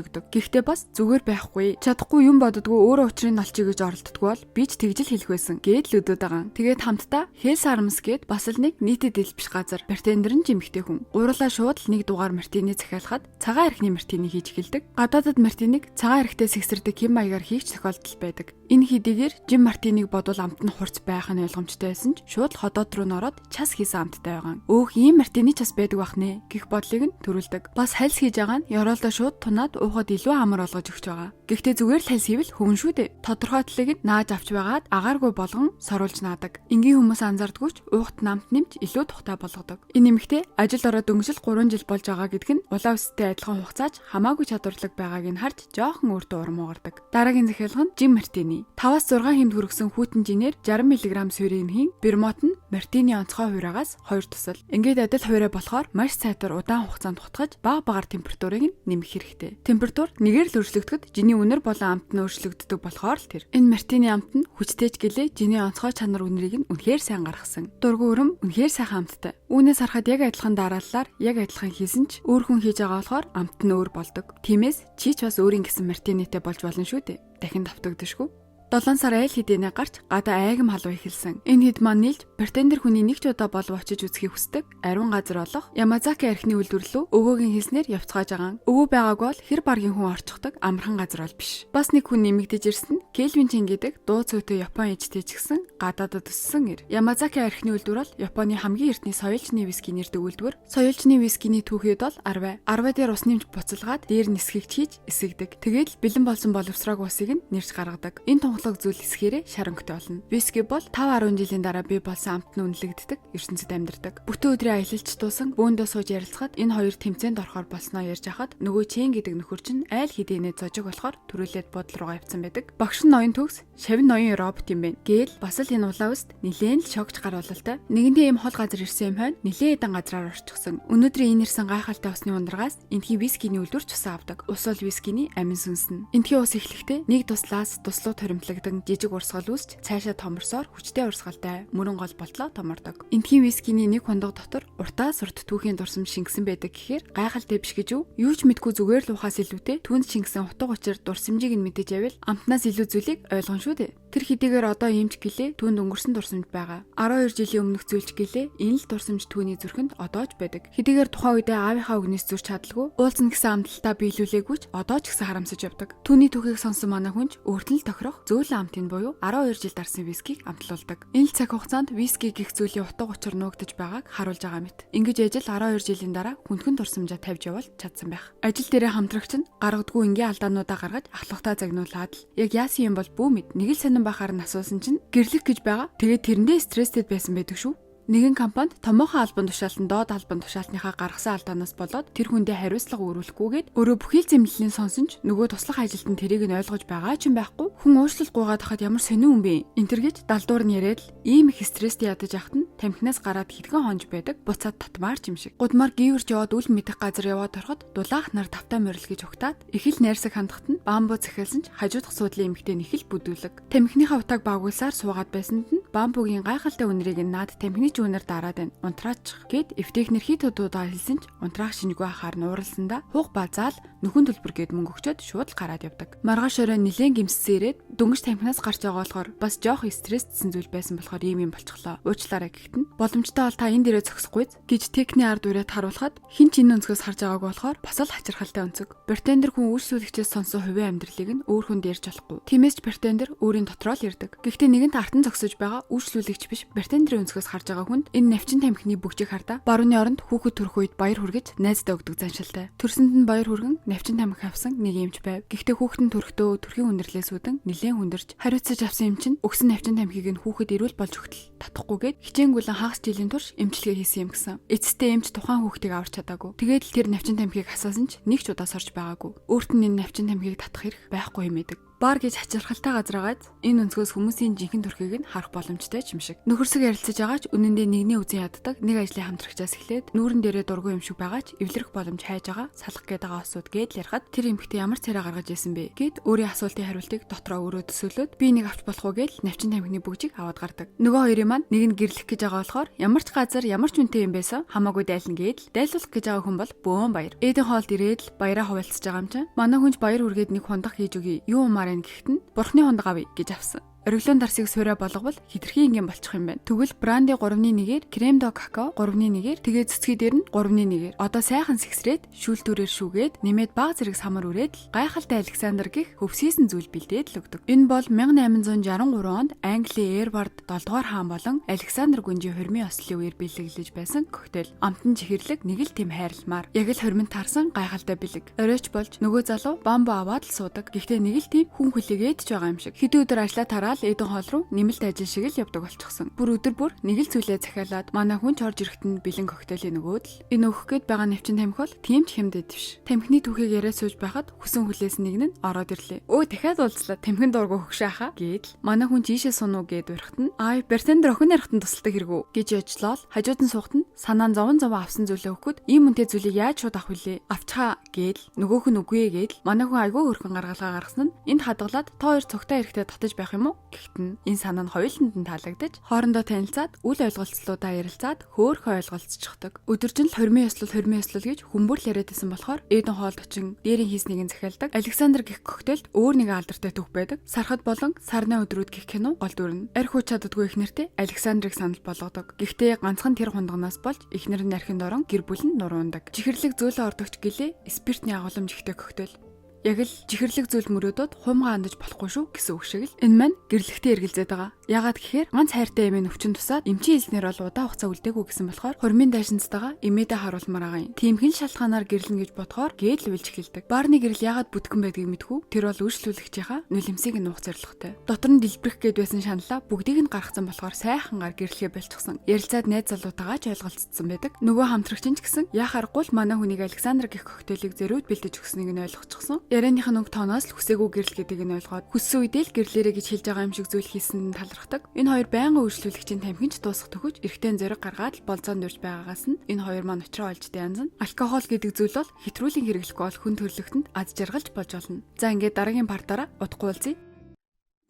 A: өгдөг. Гэхдээ бас зүгээр байхгүй. Чадахгүй юм боддгоо өөрөө учрыг нь олчих гэж оролддгоо бол би ч тэгж л хэлэх байсан гээд л өдөөд байгаа. Тэгээд хамтдаа Хэл Сармс гээд бас л нэг нийтэд ил биш газар бартендер нь жимхтэй хүн. Гурлаа шууд л нэг дугаар мартини захиалахад цагаан архины мартини хийж эхэлдэг. Гадаадад мартинийг цагаан архитай сэгсэрдэг хэм маягаар хийх тохиолдол байдаг. Энэ хэдийгээр Жим Мартинийг бодвол амт нь хурц байх нь ойлгомжтой байсан ч шууд л ходоод руу нороод час хийсэн амттай байгаа. Өөх ийм мартини ч бас байдаг бах нэ гэх бодлыг нь төрүүлдэг. Бас хальс хийж байгаа нь ёроолдоо шууд тунаад уухад илүү амар болгож өгч байгаа. Гэхдээ зүгээр л хальс хийвэл хөвөн шүү дээ. Тодорхой талыг нь нааж авч байгаад агааргүй болгон соруулж наадаг. Энгийн хүмүүс анзаардаггүй ч уухт намт нэмж илүү тухтай болгодог. Энэ нэмэгтээ ажил ороод дөнгөжл 3 жил болж байгаа гэдг нь улаан үстэй адилхан хугацаач хамаагүй чадварлаг байгааг нь харж жоохон өөртөө урам угардаг. Дараагийн захиалга нь Жин Мартини. 5-аас 6 хэмд хүргэсэн хүйтэн жинээр 60 мг суурийг хийн. Вермут нь мартини онцгой хуурайгаас 2 тусал. Ингээд адил хуурай болохоор маш сайтар удаан хугацаанд хутгаж бага багаар температурыг нь нэмэх хэрэгтэй. Температур нэгээр л өөрчлөгдөхөд жиний үнэр болон амт нь өөрчлөгддөг болохоор л тэр. Энэ мартини амт нь хүчтэй ч гэлээ жиний онцгой чанар үнэрийг нь үнэхээр сайн гаргасан. Дургу өрөм үнэхээр сайхан амттай. Үүнээс харахад яг адилхан дарааллаар яг адилхан хийсэн ч өөр хүн хийж байгаа болохоор амт нь өөр болдог. Тиймээс чи ч бас өөрийн гэсэн мартинитэй болж болно шүү дээ. Дахин давтагдашгүй. 7 сар айл хэдийнэ гарч гадаа айгам халуун эхэлсэн. Энэ хэд маань нийлж бартендер хүний нэг ч удаа болов очиж үзхийг хүсдэг ариун газар болох Ямазаки архины үйлдвэр рүү өвөөгийн хэлснээр явцгааж байгаа. Өвөө байгааг бол хэр баргийн хүн орчихдог амархан газар бол биш. Бас нэг хүн нэмэгдэж ирсэн нь Келвин Чин гэдэг дуу цөөтэй Япон ээжтэй ч гэсэн гадаадад өссөн эр. Ямазаки архины үйлдвэр бол Японы хамгийн эртний соёлчны виски нэрдэг үйлдвэр. Соёлчны вискиний түүхэд бол Арвай. Арвай дээр ус нэмж буцалгаад дээр нисхэгч хийж эсэгдэг. Тэгээд л бэлэн болсон боловсроог усыг нь нэрж гаргадаг. Энэ тунхлаг зүйл эсэхээрээ шар өнгөтэй болно. Виски бол 5-10 жилийн дараа бий болсон амт нь үнэлэгддэг, ертөнцид амьдардаг. Бүтэн өдрийн аялалч дуусан бөөндөө сууж ярилцахад энэ хоёр тэмцээнд орохоор болсноо ярьж хахад нөгөө Чен гэдэг нөхөр чинь айл хэдийнэ зожиг болохоор түрүүлээд буудлын руугаа явцсан байдаг. Багш нь ноён төгс, шавь ноён робот юм байна. Гээл бас л энэ улаан үст нилээн л шогч гаруулалтай. Нэгэнтээ ийм хол газар ирсэн юм хойно нилээн хэдэн газраар орчихсон. Өнөөдрийн энэ ирсэн гайхалтай усны ундрагаас энтхийн вискиний үйлдвэрч усан авдаг. Ус бол вискиний амин сүнс нь. Энтхийн ус эхлэхдээ нэг туслаас туслуу торимтлагдан жижиг урсгал үүсч цаашаа томорсоор хүчтэй урсгалтай мөрөн гол болтлоо томордог. Энтхийн вискиний нэг хундаг дотор уртаас урт түүхийн дурсамж шингэсэн байдаг гэхээр гайхалтай биш гэж үү? Юу ч мэдгүй зүгээр л уухаас илүүтэй түүнд шингэсэн утга учир дурсамжийг нь мэдэж явал амтнаас илүү зүйлийг ойлгоно шүү дээ. Тэр хэдийгээр одоо ийм ч гэлээ түүнд өнгөрсөн дурсамж байгаа. 12 жилийн өмнөх зүйлч гэлээ энэ л дурсамж түүний зүрхэнд одоо ч байдаг. Хэдийгээр тухайн үедээ аавынхаа үгнээс зурч чадалгүй уулзна гэсэн амталтаа биелүүлээгүй ч одоо ч гэсэн харамсаж явдаг. Түүний түүхийг сонсон манай хүн ч өөрт нь л тохирох зөөлөн амтын буюу 12 жил дарсан вискийг амтлуулдаг. Энэ л цаг хугацаанд виски гэх зүйлийн утга учир нуугдаж байгааг харуулж байгаа мэт. Ингэж ээжэл 12 жилийн дараа хүндхэн дурсамжаа тавьж явал чадсан байх. Ажил дээрээ хамтрагч нь гаргадгүй энгийн алдаануудаа гаргаж ахлахтаа загнуулаад л яг яасан юм бол бүү мэд нэг л сонирн байхаар нь асуусан чинь гэрлэх гэж байгаа. Тэгээд тэрэндээ стресстэй байсан байдаг шүү. Нэгэн компанид томоохон албан тушаалтан доод албан тушаалтныхаа гаргасан алдаанаас болоод тэр хүндээ хариуцлага үүрүүлэхгүйгээд өөрөө бүхий л зэмлэлийн сонсон ч нөгөө туслах ажилтан тэрийг нь ойлгож байгаа ч юм байхгүй. Хүн уучлал гуйгаад хахад ямар сонин хүн бэ? Энтэр гэж далдуур нь яриад л ийм их стресстэй ядаж яхад нь тамхинаас гараад хэдхэн хонж байдаг. Буцаад татмаар ч юм шиг. Гудмаар гийвэрч яваад үл мэдэх газар яваад ороход дулаах нар тавтай морил гэж угтаад их л найрсаг хандахад нь бамбу захиалсан ч хажуудах суудлын эмэгтэй нь их л бүдүүлэг. Тамхиныхаа утааг багуулсаар суугаад байсанд нь бамбугийн гайхалтай үнэрийг нь наад тамхины ч үнэр дараад байна. Унтраачих гэд эвтэйхнэр хит удаа хэлсэн ч унтраах шинжгүй ахаар нууралсандаа хуг базаал нөхөн төлбөр гэд мөнгө өгчөөд шууд л гараад явдаг. Маргааш орой нилээн гимссэн ирээд дөнгөж тамхинаас гарч байгаа болохоор бас жоох стрессдсэн зүйл байсан болохоор ийм юм болчихлоо. Уучлаарай гэхэд нь боломжтой бол та энэ дээрээ зогсохгүй гэж техний ард үрээд харуулхад хэн ч энэ өнцгөөс харж байгаагүй болохоор бас л хачирхалтай өнцөг. Бартендер хүн үйлчлүүлэгчээс сонсон хувийн амьдралыг нь өөр хүнд ярьж болохгүй. Тиймээс ч бартендер өөрийн дотроо л ярьдаг. Гэхдээ нэгэнт артан зогсож байгаа үйлчлүүлэгч биш бартендерийн өнцгөөс харж байгаа хүнд энэ навчин тамхины бөгжийг хардаа. Барууны оронд хүүхэд төрөх үед баяр хүргэж найздаа өгдөг заншилтай. Төрсөнд нь баяр хүргэн навчин тамхи авсан нэг эмч байв. Гэхдээ хүүхэд нь төрөхдөө төрхийн хүндэрлээс үүдэн нэлээн хүндэрч хариуцаж авсан эмч нь өгсөн навчин тамхиг нь хүүхэд эрүүл болж өгтөл татахгүйгээд хичээнгүлэн хагас жилийн турш эмчилгээ хийсэн юм гэсэн. Эцэстээ эмч тухайн хүүхдийг аварч чадаагүй. Тэгээд л тэр навчин тамхиг асаасан ч нэг ч удаа сорж байгаагүй. Өөрт нь энэ навчин тамхиг татах эрх байхгүй юм эдэг. Бар гэж хачирхалтай газар байгаад энэ өнцгөөс хүмүүсийн жинхэнэ төрхийг нь харах боломжтой ч юм шиг. Нөхөрсөг ярилцаж байгаа ч үнэндээ нэгний үзэн яддаг нэг ажлын хамтрагчаас эхлээд нүүрэн дээрээ дургүй юм шиг байгаа ч эвлэрэх боломж хайж байгаа салах гээд байгаа осууд гээд л ярихад тэр эмэгтэй ямар царай гаргаж исэн бэ гэд өөрийн асуултын хариултыг дотроо өөрөө төсөөлөөд би нэг авч болох уу гээл навчин тамхины бүгжийг аваад гардаг. Нөгөө хоёрын маань нэг нь гэрлэх гэж байгаа болохоор ямар ч газар ямар ч үнэтэй юм байсан хамаагүй дайлна гээд л дайлуулах гэж байгаа хүн бол бөөн баяр. Ээдийн хоолд ирээд л баяраа хуваалцаж байгаа юм чинь. Манай хүнч баяр хүргээд нэг хундах хийж өгье. Юу умаар гэхэд нь бурхны хундаг авъя гэж авсан. Ориглон дарсыг суурай болговол хитрхи энгийн болчих юм байна. Тэгвэл бранди 3.1-ээр, крем до какао 3.1-ээр, тэгээ цэцгий дээр нь 3.1-ээр. Одоо сайхан сэгсрээд шүүлтүүрээр шүүгээд нэмээд баг зэрэг самар үрээд л гайхалтай Александр гих хөвсийсэн зүйл бэлдээд л өгдөг. Энэ бол 1863 онд Английн Эдвард 7 дугаар хаан болон Александр гүнжийн хурмын ослын үеэр бэлэглэж байсан коктейл. Амтан чихэрлэг нэг л тийм хайрламаар. Яг л хурмын таарсан гайхалтай бэлэг. Оройч болж нөгөө залуу бамбу аваад л суудаг. Гэхдээ нэг л тийм хүн хүлээгээд ч байгаа юм шиг. Хэдэн өдөр ажлаа тараад Дараа л Эден хоол руу нэмэлт ажил шиг л явдаг болчихсон. Бүр өдөр бүр нэг л зүйлээ захиалаад манай хүн ч орж ирэхэд нь бэлэн коктейлийн нөгөөд л энэ өөхөх гээд байгаа нэвчин тамхи бол тийм ч хямд биш. Тамхины түүхийг яриад сууж байхад хүсэн хүлээс нэг нь ороод ирлээ. Өө дахиад уулзлаа тамхин дургу хөгшөө хаа гээд л манай хүн ч ийшээ сунуу гээд урихт нь ай бартендер охин нарихтан тусалдаг хэрэгүү гэж яжлоо л хажууд нь суухт нь санаа нь зовон зовон авсан зүйлээ өгөхөд ийм үнэтэй зүйлийг яаж шууд авах вүлээ авчхаа гээд л нөгөөх нь үгүй ээ гээд л манай хүн айгүй хөрхөн гаргалгаа гаргасан нь энд хадгалаад та хоёр цогтой эрэхтэй татаж байх юм уу гэхдээ нь энэ санаа нь хоёуланд нь таалагдаж хоорондоо танилцаад үл ойлголцлуудаа ярилцаад хөөхөө ойлголцчихдаг. Өдөржин л хормын ёслол хормын ёслол гэж хүмүүр л яриад байсан болохоор Эден хоолд очин дээрийн хийснийг нь захиалдаг. Александр гэх коктейлд өөр нэгэн алдартай түүх байдаг. Сархад болон сарны өдрүүд гэх кино гол дүр нь. Арх уу чаддаггүй их нэртэй Александрыг санал болгодог. Гэхдээ ганцхан тэр хундагнаас болж эхнэр нь архинд орон гэр бүл нь нуруунадаг. Чихэрлэг зөөлөн ордогч гэлээ спиртний агуулмж ихтэй коктейл. Яг л чихэрлэг зүйл мөрөөдөд хумгаа андаж болохгүй шүү гэсэн үг шиг л энэ маань гэрлэхтэй эргэлзээд байгаа. Яагаад гэхээр ганц хайртай эмийн өвчин тусаад эмчийн хэлснээр бол удаан хугацаа үлдээгүй гэсэн болохоор хормын дайшинцтайгаа эмээдээ харуулмаар байгаа юм. Тиймхэн шалтгаанаар гэрлэн гэж бодохоор гээд л уйлж эхэлдэг. Баарны гэрэл яагаад бүтгэн байдгийг мэдхүү. Тэр бол үйлчлүүлэгчийнхаа нулимсыг нуух зорилготой. Дотор нь дэлбэрэх гээд байсан шаналлаа бүгдийг нь гаргацсан болохоор сайхангаар гэрлэхээ болчихсон. Ярилцаад найз залуутайгаа ч ойлголцсон байдаг. Нөгөө хамтрагч нь ч гэсэн яах аргагүй л манай хүнийг Александр гэх коктейлийг зориуд бэлдэж өгсөнийг нь ойлгочихсон. Ярианых нь үг тооноос л хүсээгүй гэрэл гэдгийг нь ойлгоод хүссэн үедээ л гэрлээрэ гэж хэлж байгаа юм шиг зүйл хийсэн нь талархдаг. Энэ хоёр байнгын үйлчлүүлэгчийн тамхинч дуусах төхөж эрэгтэй зориг гаргаад л болзоонд урьж байгаагаас нь энэ хоёр маань учраа олж янз нь. Алкогол гэдэг зүйл бол хэтрүүлийн хэрэглэхгүй бол хүн төрөлхтөнд аз жаргалж болж болно. За ингээд дараагийн партаараа удахгүй уулзъя.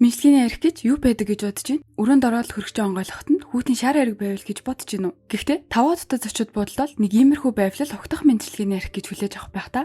A: Мэдлэгийн арх гэж юу байдаг гэж бодож байна? Өрөөнд ороод хөргөчөө онгойлгоход нь хүүтэн шар ариг байвал гэж бодож байна уу? Гэхдээ таваа дотод зочид буудлал нэг иймэрхүү байвлал огтох мэдлэгийн арх гэж хүлээж авах байх та.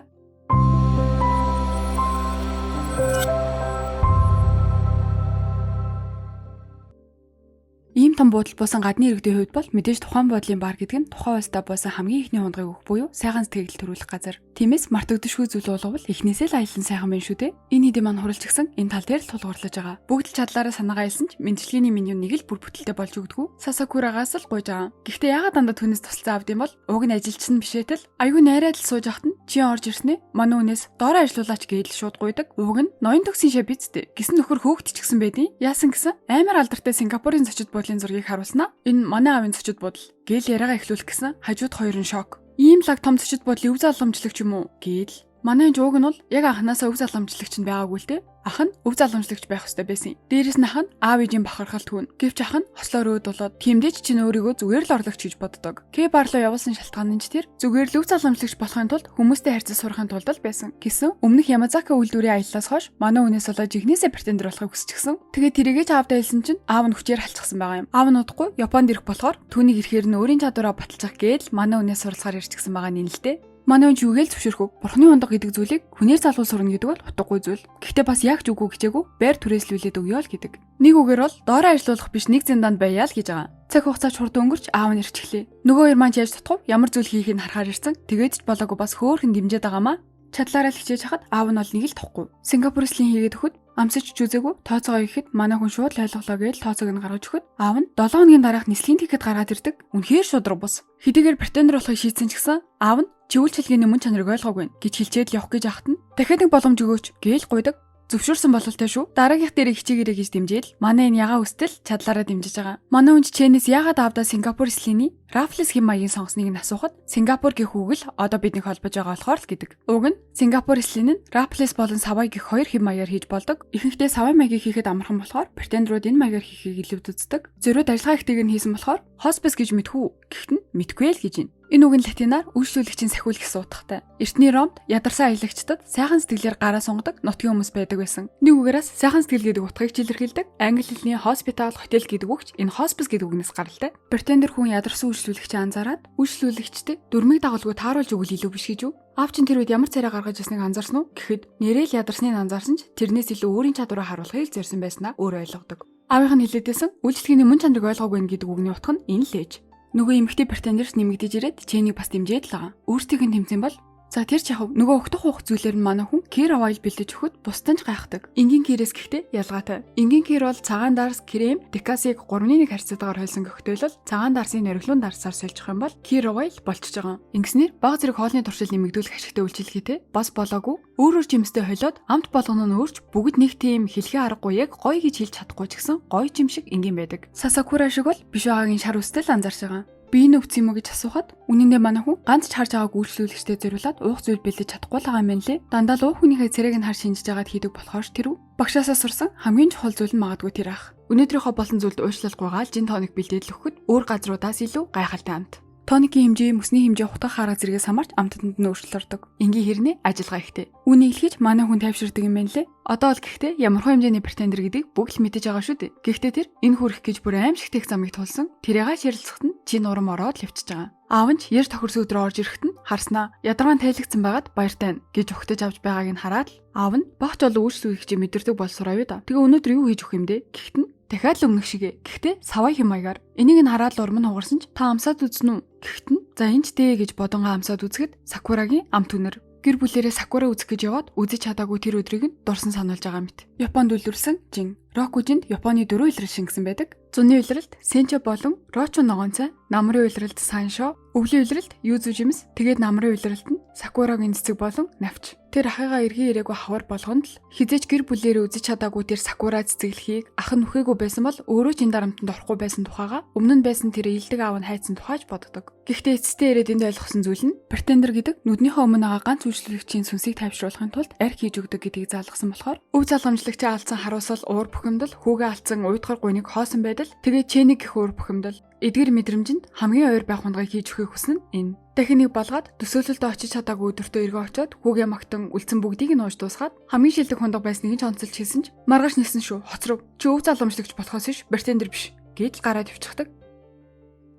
A: Ийм том буудал буусан гадны иргэдийн хувьд бол мэдээж тухайн буудлын бар гэдэг нь тухайн улсдаа буусан хамгийн ихний хундгыг өгөх буюу сайхан сэтгэл төрүүлэх газар. Тиймээс мартагдашгүй зүйл уулгавал эхнээсээ л аялан сайхан байна шүү дээ. Энэ хэдий маань хуралч гисэн энэ тал дээр л тулгуурлаж байгаа. Бүгд л чадлаараа санаагаа хэлсэн ч мэдлэгийн меню нэг л бүр бүтэлтэй болж өгдөггүй. Сасакурагаас л гуйж байгаа. Гэхдээ яагаад дандаа түүнээс тусалцаа авд юм бол уг нь ажилчин биш ээ тэл. Айгүй найраад л сууж ахт нь чи орж ирснээ манай үнээс доороо ажиллуулаач гээд л шууд гуйдаг. Уг нь ноён төгсийн шав биз дээ. Гисэн нөхөр хөөгдчихсэн байдیں۔ Яасан гэсэн амар алдартай Сингапурын зочид буудлын зургийг харуулснаа. Энэ манай аавын зочид буудал гээл яриагаа эхлүүлэх гэсэн хажууд хоёр нь шок. Ийм лаг том зочид буудлын өв залгамжлагч юм уу гээл. Манай жууг нь бол яг анханасаа өв залгамжлагч нь байгаагүй л дээ. Ах нь өв залгамжлагч байх ёстой байсан. Дээрээс нь ах нь аав ээжийн бахархал түүн. Гэвч ах нь хослоор өөд болоод тиймдээ ч чинь өөрийгөө зүгээр л орлогч гэж боддог. К барлуу явуулсан шалтгаан нь ч тэр зүгээр л өв залгамжлагч болохын тулд хүмүүстэй харьцаж сурахын тулд л байсан. Гэсэн өмнөх Ямазака үйлдвэрийн аяллаас хойш манай хүнээс болоод жигнэсээ претендер болохыг хүсчихсэн. Тэгээ тэрийгээ ч аавдаа хэлсэн чинь аав нь хүчээр халчихсан байгаа юм. Аав нь удахгүй Японд ирэх болохоор түүнийг ирэхээр нь өөрийн чадвараа баталчих гээл манай хүнээс суралцахаар ирчихсэн байгаа нь л дээ. Манай хүн ч юугээл зөвшөөрөх. Бурхны хундаг гэдэг зүйлийг хүнээр залуул сурна гэдэг бол утгагүй зүйл. Гэхдээ бас яг ч үгүй хичээгүй байр түрээслүүлээд өгье л гэдэг. Нэг үгээр бол доороо ажиллуулах биш нэг зиндаанд байяа л гэж байгаа. Цаг хугацаач хурд өнгөрч аав нь ирчихлээ. Нөгөө хоёр маань ч яаж тутах вэ? Ямар зүйл хийхийг нь харахаар ирсэн. Тэгээд ч болоогүй бас хөөхөн дэмжиж байгаамаа. Чадлаараа л хичээж хахад аав нь бол нэг л тухгүй. Сингапур эслийн хийгээд өгөхөд амсаж ч үзээгүй тооцоогоо ихэд манай хүн шууд л ойлголоо гэж тооцоог нь гаргаж өгөхөд аав нь 7 хоногийн дараах нислэгийн тикет гаргаад ирдэг. Үнэхээр шудраг бус. Хэдийгээр претендер болохыг шийдсэн ч гэсэн аав нь чивэл чилгээний мөн чанарыг ойлгоогүй гэж хэлчихэд л явах гэж ахад нь дахиад нэг боломж өгөөч гээл гуйдаг. Зөвшөөрсөн бололтой шүү. Дараагийнх дээр хичээгээрэй гэж дэмжээл. Манай энэ ягаа өстөл чадлаараа дэмжиж байгаа. Манай хүн чэнэс яагаад аавдаа Сингапур эслийн Рафлес хэм маягийн сонгосныг нь асуухад Сингапур гэх үг л одоо биднийг холбож байгаа болохоор л гэдэг. Уг нь Сингапур эслийн нь Рафлес болон Савай гэх хоёр хэм маягаар хийж болдог. Ихэнхдээ Савай маягийг хийхэд амархан болохоор претендерүүд энэ маягаар хийхийг илүүд үздэг. Зориуд ажиллагаа ихтэйг нь хийсэн болохоор хоспис гэж мэдхүү. Гэхдээ нь мэдгүй л гэж байна. Энэ үг нь латинаар үйлчлүүлэгчийн сахиул гэсэн утгатай. Эртний Ромд ядарсан аялагчдад сайхан сэтгэлээр гараа сунгадаг нутгийн хүмүүс байдаг байсан. Нэг үгээрээс сайхан сэтгэл гэдэг утгыг ч илэрхийлдэг. Англи хэлний hospital, hotel гэдэг үг ч энэ hospice гэдэг үгнээс гаралтай. Претендер хүн ядарсан үйлчлүүлэгчээ анзаараад үйлчлүүлэгчтэй дүрмийг дагуулгүй тааруулж өгвөл илүү биш гэж үү? Аав чинь тэр үед ямар царай гаргаж ирснийг анзаарсан уу? Гэхэд нэрэл ядарсныг анзаарсан ч тэрнээс илүү өөрийн чадвараа харуулахыг зорьсон байснаа өөр ойлгодог. Аавынх нь хэлээдсэн үйлчлэгийн мөн чанарыг ойлгоогүй гэдэг үгний утга нь энэ л ээж. Нөгөө эмэгтэй претендерс нэмэгдэж ирээд чэнийг бас дэмжиж л байгаа. Өөрсдийнх нь тэмцээн бол За, тэр ч яг нөгөө огтох уух зүйлээр нь манай хүн Kir Royal бэлдэж өгөхөд бусдад ч гайхдаг. Энгийн кирээс гэхдээ ялгаатай. Энгийн кир бол цагаан дарс, крем, декасыг 3-1 харьцаатайгаар холисон коктейл бол цагаан дарсын норигиолын дарсаар сольжих юм бол Kir Royal болчихж байгаа. Ингэснээр бага зэрэг хоолны туршил нэмэгдүүлэх ашигтай үйлчилгээтэй бас болоогүй, өөр өөр жимстэй холиод амт болгоно нь өөрч бүгд нэг тийм хэлхээ аргагүй, яг гоё гэж хэлж чадахгүй ч гэсэн гоё жим шиг энгийн байдаг. Сасакура шиг бол биш байгаагийн шар үстэл анзаарч байгаа. Би энэ өвцөн юм уу гэж асуухад үнэндээ манай хүн ганц ч харж байгааг үйлчлүүлэгчтэй зориулаад уух зүйл бэлдэж чадахгүй л байгаа юм байна лээ. Дандаа л уух хүнийхээ царайг нь хар шинжиж байгаад хийдэг болохоор тэр үү. Багшаасаа сурсан хамгийн чухал зүйл нь магадгүй тэр ах. Өнөөдрийнхөө болсон зүйлд уучлалгүйгаа жин тоник бэлдээд л өгөхөд өөр газруудаас илүү гайхалтай амт. Тоникийн хэмжээ, мөсний хэмжээ, хутгах арга зэргээс хамаарч амтанд нь өөрчлөлт ордог. Энгийн хэрнээ ажиллагаа ихтэй. Үүнийг л хийж манай хүн тайвширдаг юм байна лээ. Одоо л гэхдээ ямархуу хэмжээний bartender гэдгийг бүгд л мэдэж байгаа шүү дээ. Гэхдээ тэр энэ хүрэх гэж бүр аимшигтэй их замыг тулсан. Тэрийгээ ширэлцэхэд нь чи нурам ороод л явчихж байгаа. Аав нь ч ер тохирсон өдрөө орж ирэхэд нь харснаа ядаргаан тайлагдсан байгаад баяртай нь гэж ухтаж авч байгааг нь хараад л аав нь багч олон үйлчлүүлэгч мэдэрдэг болсороо юу да. Тэгээ өнөөдөр юу хийж өгөх юм бэ? Гэхдээ нь дахиад л өмнөх шигэ. Гэхдээ савай хэм маягаар. Энийг нь хараад л урам нь хугарсан ч та амсаад үзнэ үү? Гэхдээ нь за энэ ч дээ гэж бодонгаа амсаад үзэхэд сакурагийн амт үнэр. Гэр бүлэрээ сакура үзэх гэж яваад үзэж чадаагүй тэр өдрийг нь дурсан сануулж байгаа мэт. Японд үйлдвэрлэсэн жин. Рокужинд Японы дөрвөн улирал шингэсэн байдаг. Зуны улиралд Сенча болон Рочу ногоон цай, намрын улиралд Саншо, өвлийн улиралд Юзу жимс, тэгээд намрын улиралд нь Сакурагийн цэцэг болон навч. Тэр ахыгаа эргэн ирээгүй хавар болгонд л хизээч гэр бүлээрээ үзэж чадаагүй тэр сакура цэцэглэхийг ах нь үхээгүй байсан бол өөрөө ч энэ дарамтанд орохгүй байсан тухайга өмнө нь байсан тэр илдэг аав нь хайцсан тухайж боддог. Гэхдээ эцэстээ ирээд энд ойлгосон зүйл нь bartender гэдэг нүднийхээ өмнө байгаа ганц үйлчлүүлэгчийн сүнсийг тайвшруулахын тулд арх хийж өгдөг гэдгийг заалгасан болохоор өв залгамжлагчаа алдсан харуулсал, уур бухимдал, хүүгээ алдсан уйдгар гуниг хоосон байдал, тэгээд чэник гэх уур бухимдал эдгэр мэдрэмжинд хамгийн ойр байх хундгыг хийж өгөхийг хүснэ нь энэ. Дахин нэг болгоод төсөөлөлдөө очиж чадаагүй өдөртөө эргэн очиод хүүгээ магтан үлдсэн бүгдийг нь ууж дуусгаад хамгийн шилдэг хундаг байсныг нь ч онцолж хэлсэн ч маргааш нисэн шүү, хоцров, чи өв залгамжлагч болохоос биш, bartender биш гэдэл гараад явчихдаг.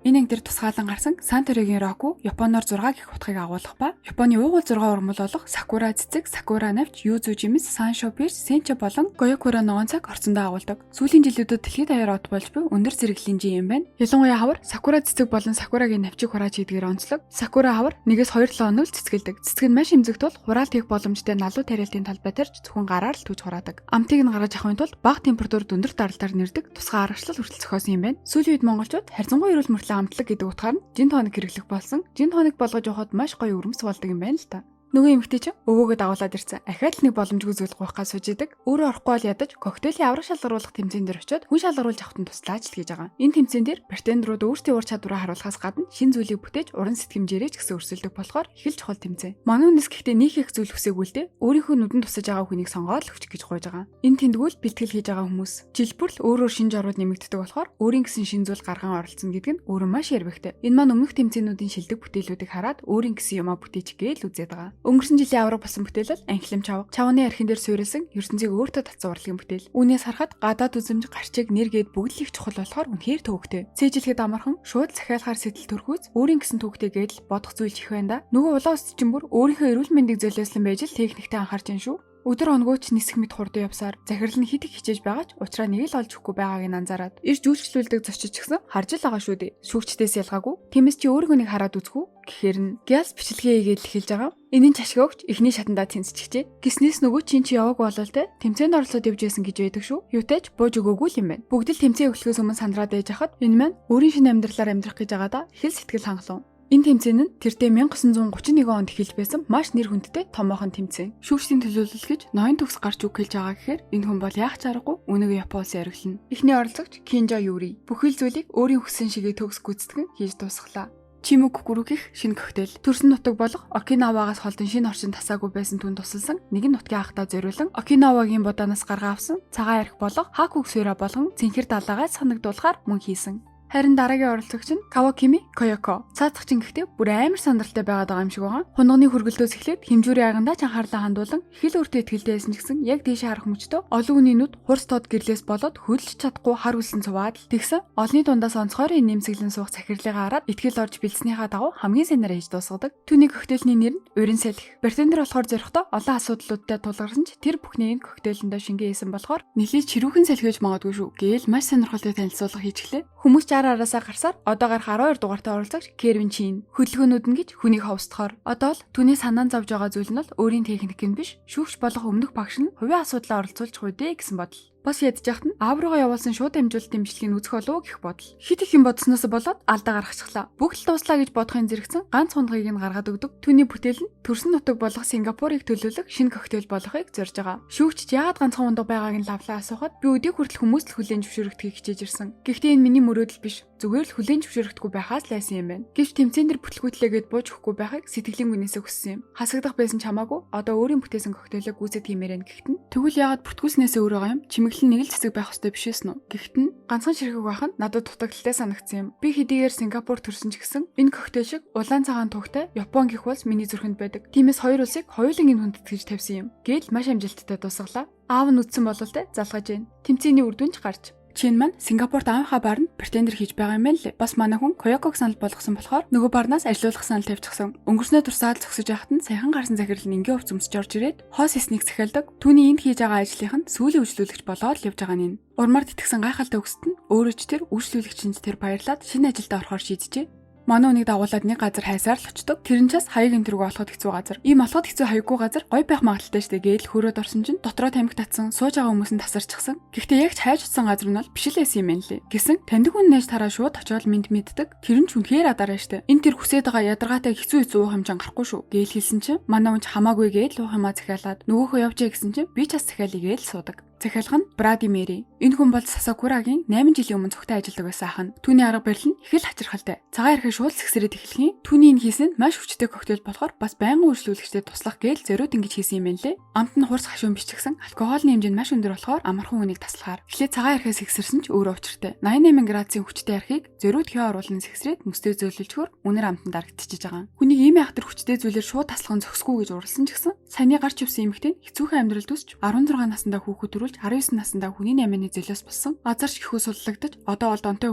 A: Энэ анги дээр тусгаалan гарсан Санторогийн Року Японоор 6 гэх утгыг агуулах ба Японы уугуул 6 ургамал болох сакура цэцэг, сакура навч, юзу жимс, саншо пирс, сенча болон гоёкура ногоон цаг орцондоо агуулдаг. Сүүлийн жилүүдэд дэлхийд даяар од болж буй өндөр зэрэглэлийн жин юм байна. Ялангуяа хавар сакура цэцэг болон сакурагийн навчийг хурааж хийдгээр онцлог. Сакура хавар 1-2-7 хоног л цэцгэлдэг. Цэцэг нь маш эмзэг тул хураалт хийх боломжтой налуу тариалтын талбай тарж зөвхөн гараар л түүж хураадаг. Амтыг нь гаргаж авахын тулд бага температурт өндөр даралтаар нэрдэг тусгай аргачлал хүртэл зохиосон юм байна. Сүүлийн үед монголчууд харьцангуй эрүүл мөртлөө амтлаг гэдэг утгаар нь жин тоник хэрэглэх болсон. Жин тоник болгож явахад маш гоё өрөмс болдог юм байна л та. Нөгөө эмэгтэй чинь өвөөгөө дагуулад ирсэн. Ахиад л нэг боломжгүй зүйл гуйх гал сууж идэг. Өөрөө орохгүй бол ядаж коктейлийн авраг шалгаруулах тэмцээн дээр очиод хүн шалгаруулж авахтан туслаач л гэж байгаа. Энэ тэмцээн дээр bartender ууд өөрсдийн ур чадвараа харуулахаас гадна шин зүйлийг бүтээж уран сэтгэмжээрээ ч гэсэн өрсөлдөх болохоор их л чухал тэмцээн. Манай хүнээс гэхдээ нэг их зүйл хүсээгүй л дээ. Өөрийнхөө нүдэнд тусаж байгаа хүнийг сонгоод л өгчих гэж гуйж байгаа. Энэ тэндгүүл бэлтгэл хийж байгаа хүмүүс жил бүр л өөр өөр шин жорууд нэмэгддэг болохоор өөрийн гэсэн шин зүйл гарган оролцсон гэдэг нь өөрөө маш ярвэгтэй. Энэ маань өмнөх тэмцээнүүдийн шилдэг бүтээлүүдийг хараад өөрийн гэсэн юмаа бүтээчих гээл үзээд байгаа. Өнгөрсөн жилийн авраг болсон бүтээл бол анхлам чавга. Чавганы архин дээр суурилсан ертөнцийг өөртөө татсан урлагийн бүтээл. Үүнээс харахад гадаад үзэмж, гарчиг, нэр гээд бүгд л их чухал болохоор үнэхээр төвөгтэй. Цээжлэхэд амархан, шууд захиалахаар сэтгэл төрхүүц, өөрийн гэсэн төвөгтэй гэдэл бодох зүйл их байна да. Нөгөө улаан үс чинь бүр өөрийнхөө эрүүл мэндийг золиослон байж л техниктэй анхаарч ин шүү. Өдөр хоногооч нисэх мэт хурдан явсаар захирал нь хит их хичээж байгаа ч учраа нэг л олж өгөхгүй байгааг нь анзаараад ирж үйлчлүүлдэг зочид ч гэсэн харж л байгаа шүү дээ. Шүүгчдээс ялгаагүй. Тиймээс чи өөрийнхөө нэг хараад үзэх үү гэхээр нь гялс бичлэгээ хийгээд л эхэлж байгаа. Энэ нь чашгаа өгч эхний шатандаа тэнцчихжээ. Гиснээс нөгөө чин чи яваагүй болол те. Тэмцээнд оролцоод явж байсан гэж байдаг шүү. Юутай ч бууж өгөөгүй л юм байна. Бүгд л тэмцээн өглөхөөс өмнө сандраад ээж хахад энэ маань өөрийн шинэ амьдралаар амьдрах гэж байгаа да. Их л сэтгэл хангалуун. Энэ тэмцээн нь тэртээ 1931 онд эхэлж байсан маш нэр хүндтэй томоохон тэмцээн. Шүүгчдийн төлөөлөл гэж ноён төгс гарч үг хэлж байгаа гэхээр энэ хүн бол яах ч аргагүй үнэгээ Япон улсын ориглоно. Эхний оролцогч Кинжа Юри. Бүхэл зүйлийг өөрийн хүссэн шигээ төгс гүйцэтгэн хийж дуусглаа. Чимэг Кукуру гэх шинэ коктейл. Төрсөн нутаг болох Окинавагаас холдон шинэ орчин тасаагүй байсан түн тусалсан нэгэн нутгийн ахтаа зориулан Окинавагийн будаанаас гаргаа авсан цагаан арх болох Хакуг суйра болгон цэнхэр далайгаа санагдуулахаар мөн хийсэн. Харин дараагийн оролцогч нь Кавакими Коёко. Цаацах чинь гэхдээ бүр амар сандралтай байгаад байгаа юм шиг байгаа. Хунганы хөргөлдөөс эхлээд хэмжүүрийн агандаа ч анхаарлаа хандуулан их л өөртөө итгэлтэй байсан ч гэсэн яг дээшээ харах мөчтөө олон хүний нүд хурц тод гэрлээс болоод хөдөлж чадахгүй хар үлсэн цуваад л тэгсэн олны дундаас онцгойрын нэмсэглэн суух захирлыгаа хараад итгэл орж бэлдснийхаа дагуу хамгийн сайнараа хийж дуусгадаг. Түүний коктейлний нэр нь Урин салхи. Bartender болохоор зорихдоо олон асуудлуудтай тулгарсан ч тэр бүхнийг коктейлэндээ шингэн хийсэн болохоор нэлээд чирүүхэн салхи гэж магадгүй шүү гээл маш сонирхолтой танилцуулга хийчихлээ. Хүмүүс ч Шар араасаа гарсаар одоо гарах 12 дугаартай оролцогч Кервин Чин. Хөдөлгөөнүүд нь гэж хүнийг ховсдохоор. Одоо л түүний санаан зовж байгаа зүйл нь бол өөрийн техник нь биш, шүүгч болох өмнөх багш нь хувийн асуудлаа оролцуулж хуйдэ гэсэн бодол. Бас ядж яхад нь аав руугаа явуулсан шууд дамжуулалтын бичлэгийг үзэх болов уу гэх бодол. Хит их юм бодсноос болоод алдаа гаргачихлаа. Бүх л дууслаа гэж бодохын зэрэгцэн ганц хундгыг нь гаргаад өгдөг. Түүний бүтээл нь төрсөн нутаг болох Сингапурыг төлөөлөх шинэ коктейл болохыг зорж байгаа. Шүүгчд яагаад ганцхан ундаг байгааг нь лавлаа асуухад би өдийг хүртэл хүмүүс л хүлээн зөвшөөрөгдөхийг хичээж ирсэн. Гэхдээ энэ миний мөрөөдөл биш. Зүгээр л хүлээн зөвшөөрөгдөхгүй байхаас л айсан юм байна. Гэвч тэмцээн дээр бүтлгүүтлээгээд бууж өгөхгүй байхыг сэтгэлийн гүнээсээ хүссэн юм. Хасагдах байсан ч хамаагүй одоо өөрийн бүтээсэн коктейлыг гүйцэтгэх юмэр байна гэхэд нь тэгвэл яагаад бүртгүүлснээсээ өөр байгаа юм? Чимэглэл нэг л цэцэг байх ёстой биш эсэн үү? Гэхэд нь ганцхан ширхэг байх нь надад дутагдaltaй санагдсан юм. Би хэдийгээр Сингапур төрсөн ч гэсэн энэ коктейл шиг улаан цагаан тугтай Япон гэх улс миний зүрхэнд байдаг. Тиймээс хоёр улсыг хоёуланг нь хүндэтгэж тавьсан юм. Гээл маш амжилттай дуусгалаа. Аав нь үдсэн бололтой залгаж байна. Тэмцээний үр дүн ч гарч Чин маань Сингапурт аавынхаа барнд bartender хийж байгаа юм байна лээ. Бас манай хүн Коёког санал болгосон болохоор нөгөө барнаас ажилуулах санал тавьчихсан. Өнгөрснөө турсаад зогсож байхад нь саяхан гарсан захирал нь энгийн хувц өмсөж орж ирээд хоос эснийг захиалдаг. Түүний энд хийж байгаа ажлынх нь сүүлийн үйлчлүүлэгч болоод л явж байгаа нь. Урмаар тэтгэсэн гайхалтай өгсөд нь өөрөө ч тэр үйлчлүүлэгч нь тэр баярлаад шинэ ажилдаа орохоор шийджээ. Манай үнийг дагуулад нэг газар хайсаар л очдог. Тэр нь ч бас хаяг энэ тэрэг олоход хэцүү газар. Ийм олоход хэцүү хаяггүй газар гой байх магадлалтай штэ гээл хөрөөд орсон чинь дотроо тамхи татсан, сууж байгаа хүмүүс нь тасарчихсан. Гэхдээ яг ч хайж утсан газар нь бол биш л байсан юм байна лээ. Гэсэн таньдаг хүн нээж тараа шууд очиод мэд мэддэг. Тэр нь ч үнэхээр адараа штэ. Энэ тэр хүсээд байгаа ядаргаатай хэцүү хэцүү уух юм чан гарахгүй шүү. Гээл хэлсэн чинь манай хүн ч хамаагүй гээл уух юмаа захиалаад нөгөөхөө явжээ гэсэн чинь би ч бас захиалъя гээл суудаг. Захиалга нь Бради Мэри. Энэ хүн бол Сасакурагийн 8 жилийн өмнө цогтой ажилладаг байсан ах нь. Түүний арга барил нь их л хачирхалтай. Цагаан архийг шууд сэгсрээд эхлэх юм. Түүний энэ хийсэн нь маш хүчтэй коктейл болохоор бас байнгын үйлчлүүлэгчдэд туслах гээл зориуд ингэж хийсэн юм байна лээ. Амт нь хурц хашуун биш ч гэсэн алкоголны хэмжээ нь маш өндөр болохоор амархан хүнийг таслахаар. Эхлээд цагаан архиа сэгсэрсэн ч өөрөө учиртай. 88 градусын хүчтэй архийг зориуд хөө оруулан сэгсрээд мөстэй зөөлөлжхөөр үнэр амтанд дарагдчихж байгаа. Хүнийг ийм айхтар хүчтэй зүйлээр шууд таслах нь зөксгүй гэж уралсан ч гэсэн саяны гарч явсан эмэгтэй нь хэцүүхэн амьдрал төсч 16 наснда хүүхэд төрүүлж 19 наснда хүний наймааны зөлөөс болсон. Азарч гэхүү суллагдаж одоо бол донтой